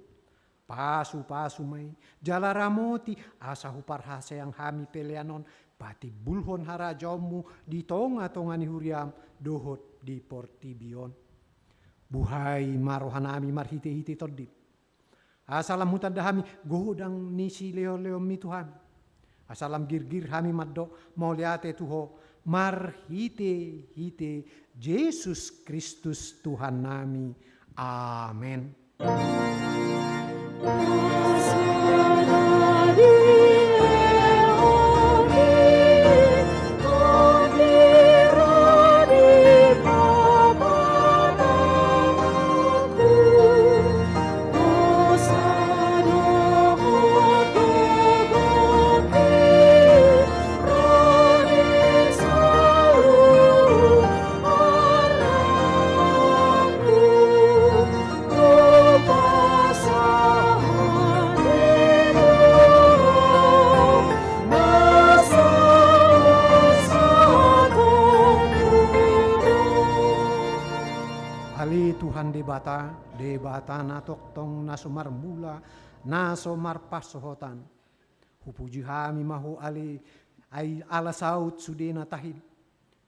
Pasupasu ma i, jala ramoti, asa huparhaseang hami pelean on patimbulhon harajaonmu di tongatonga ni huriam dohot di portibi on. Buhai ma rohanami marhitehite Tondim, asa lam hutanda hami godang ni silehonlehonmi tu hami. Asa lam girgir hami mandok mauliate tu Ho marhitehite Jesus Kristus Tuhannami. Amen. Ale Tuhan Debata, Debata na tongtong, na so marmula, na so marpansohotan. Hupuji hami ma Ho ale, ai ala saut sude na tahim.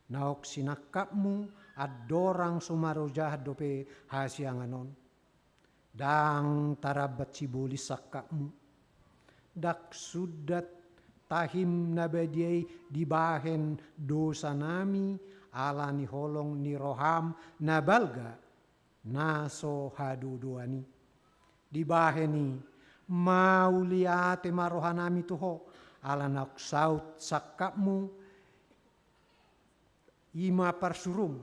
Naung sinangkapmu andorang so marojahan dope hasiangan on. Ndang tarambat sibolis sangkapmu. Ndang sundat tahim na badia i dibahen dosanami ala ni holong ni roham na balga na so hadodoan i. Dibahen i, mauliate ma rohanami tu Ho, ala naung saut sangkapmu, i ma parsurung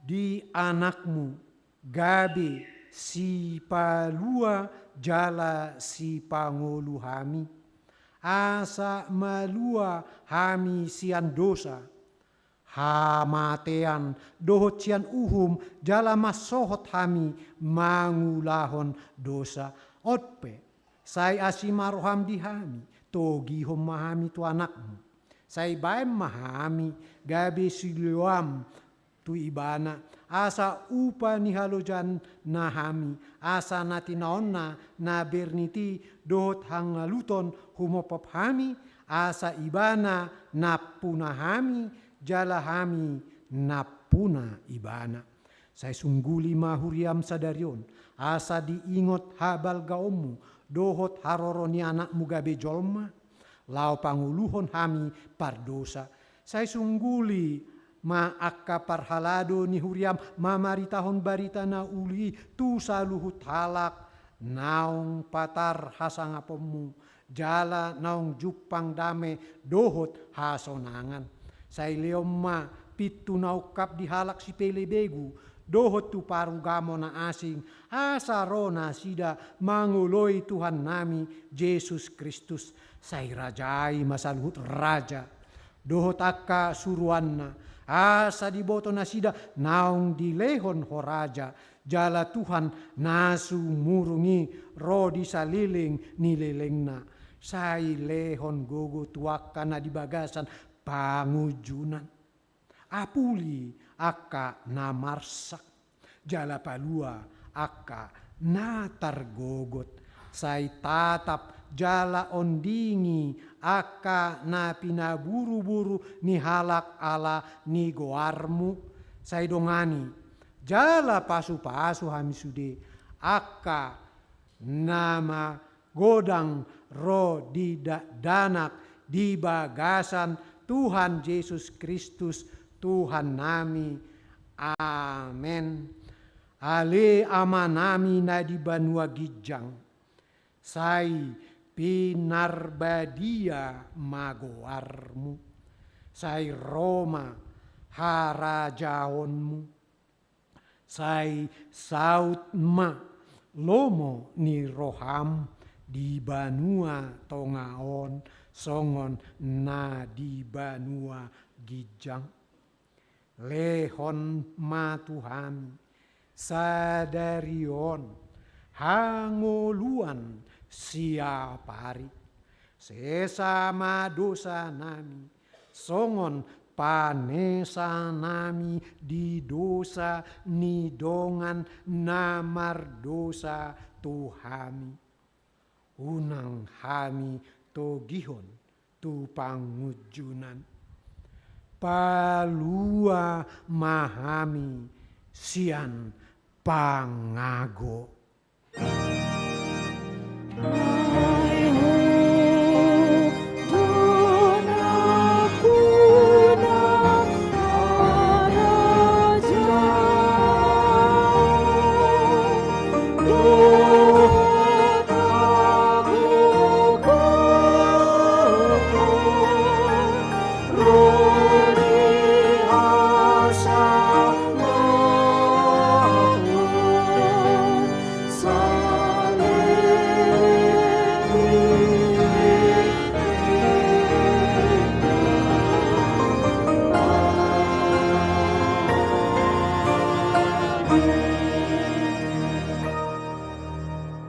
di Anakmu, gabe sipalua jala sipangolu hami, asa malua hami sian dosa, hamatean dohot sian uhum, jala mansohot hami mangulahon dosa. On pe, sai asi ma roham di hami, togihon ma hami tu Anakmu. Sai baen ma hami gabe siluam tu Ibana, asa upa ni halojaanna hami, asa na tinaonna na bernit i dohot hangaluton humophop hami, asa Ibana nampuna hami, jala hami nampuna Ibana. Sai sungguli ma huriam sadari on, asa diingot habalgaonmu dohot haroro ni Anakmu gabe jolma, laho pangoluhon hami pardosa. Sai sungguli ma angka parhalado ni huriam mamaritahon barita na uli i tu saluhut halak, naung patar hasangaponmu, jala naung jumpang dame dohot hasonangan. Sai lehon ma pintu na ungkap di halak sipele begu, dohot tu parugamo na asing, asa ro nasida mangoloi Tuhannami Jesus Kristus. Sai rajai ma saluhut raja dohot angka suruanna, asa diboto nasida naung dilehon Ho raja, jala Tuhan na sumurung i ro di saleleng ni lelengna. Sai lehon gogo tu angka na di bagasan pangunjunan. Apuli angka na marsak, jala palua angka na targogot. Sai tatap jala ondingi angka na pinaburuburu ni halak ala ni goarmu. Sai dongani jala pasupasu hami sude angka na magodang ro di dakdanak di bagasan Tuhan Jesus Kristus Tuhannami. Amen. Ale Amanami na di banua ginjang, sai pinarbadia ma goarmu. Sai ro ma harajaonmu. Sai saut ma lomo ni roham di banua tonga on songon na di banua ginjang. Lehon ma tu hami sadari on hangoluan siapari. Sesa ma dosanami, songon panesanami di dosa ni dongan na mardosa tu hami. Unang hami togihon tu pangunjunan. Palua ma hami sian pangago.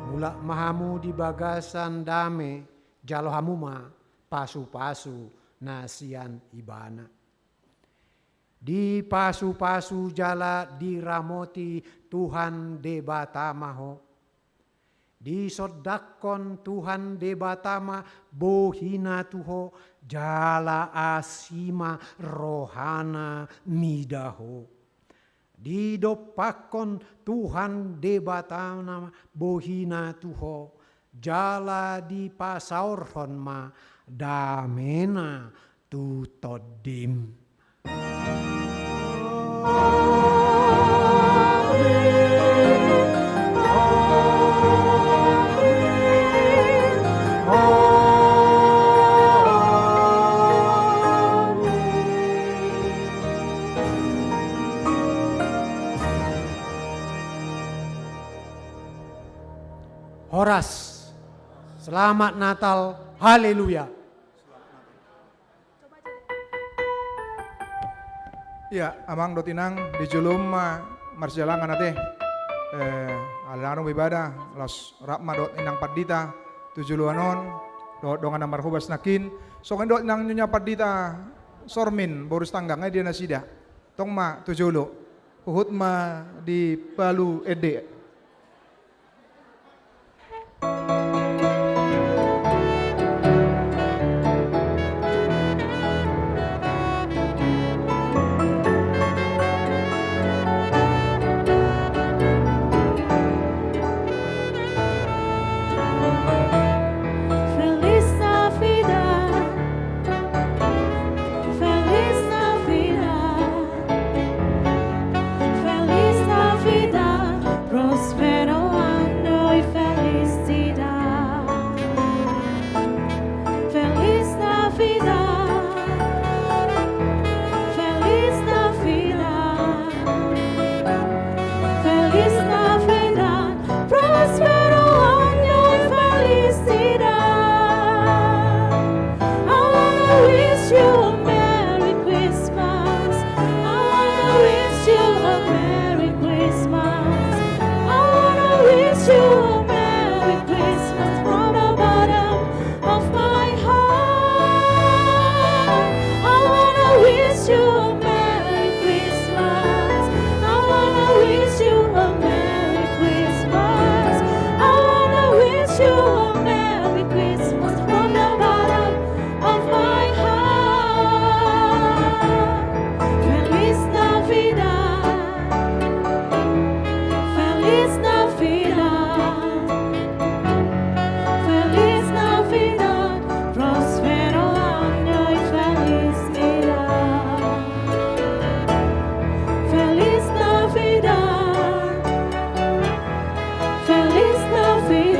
Mulak ma hamu di bagasan dame, jalo hamu ma pasu-pasu na sian Ibana. Dipasu-pasu jala diramoti Tuhan Debata ma ho. Disondangkon Tuhan Debata ma bohina tu ho, jala asi ma rohana mida ho. Didompakkon Tuhan Debata ma bohina tu ho, jala dipasaorhon ma damena tu tondim. Horas. Selamat Natal. Haleluya. Ia, amang dohot inang, di jolo ma marsijalangan ate. Eh, ala nunga ibadah, laos rap ma dohot inang pandita tu joloan on, dohot dongan na marhobas nangkin. Songon i dohot inang nyonya pandita Sormin, boru Sitanggang, eh, dia nasida. Tong ma tu jolo. Huhut ma di palu ende. Feliz Navidad. Feliz Navidad. Feliz Navidad, próspero año y felicidad. Feliz Navidad. Feliz Navidad. Feliz Navidad. Próspero año y felicidad. I wanna wish you a Merry Christmas. I wanna wish you a Merry Christmas. I wanna wish you a Merry Christmas from the bottom of my heart. I wanna wish you a Merry Christmas. I wanna wish you a Merry Christmas. I wanna wish you a Merry Christmas from the bottom of my heart. Feliz Navidad. Feliz Navidad. Feliz Navidad, próspero año y felicidad. Feliz Navidad, feliz Navidad.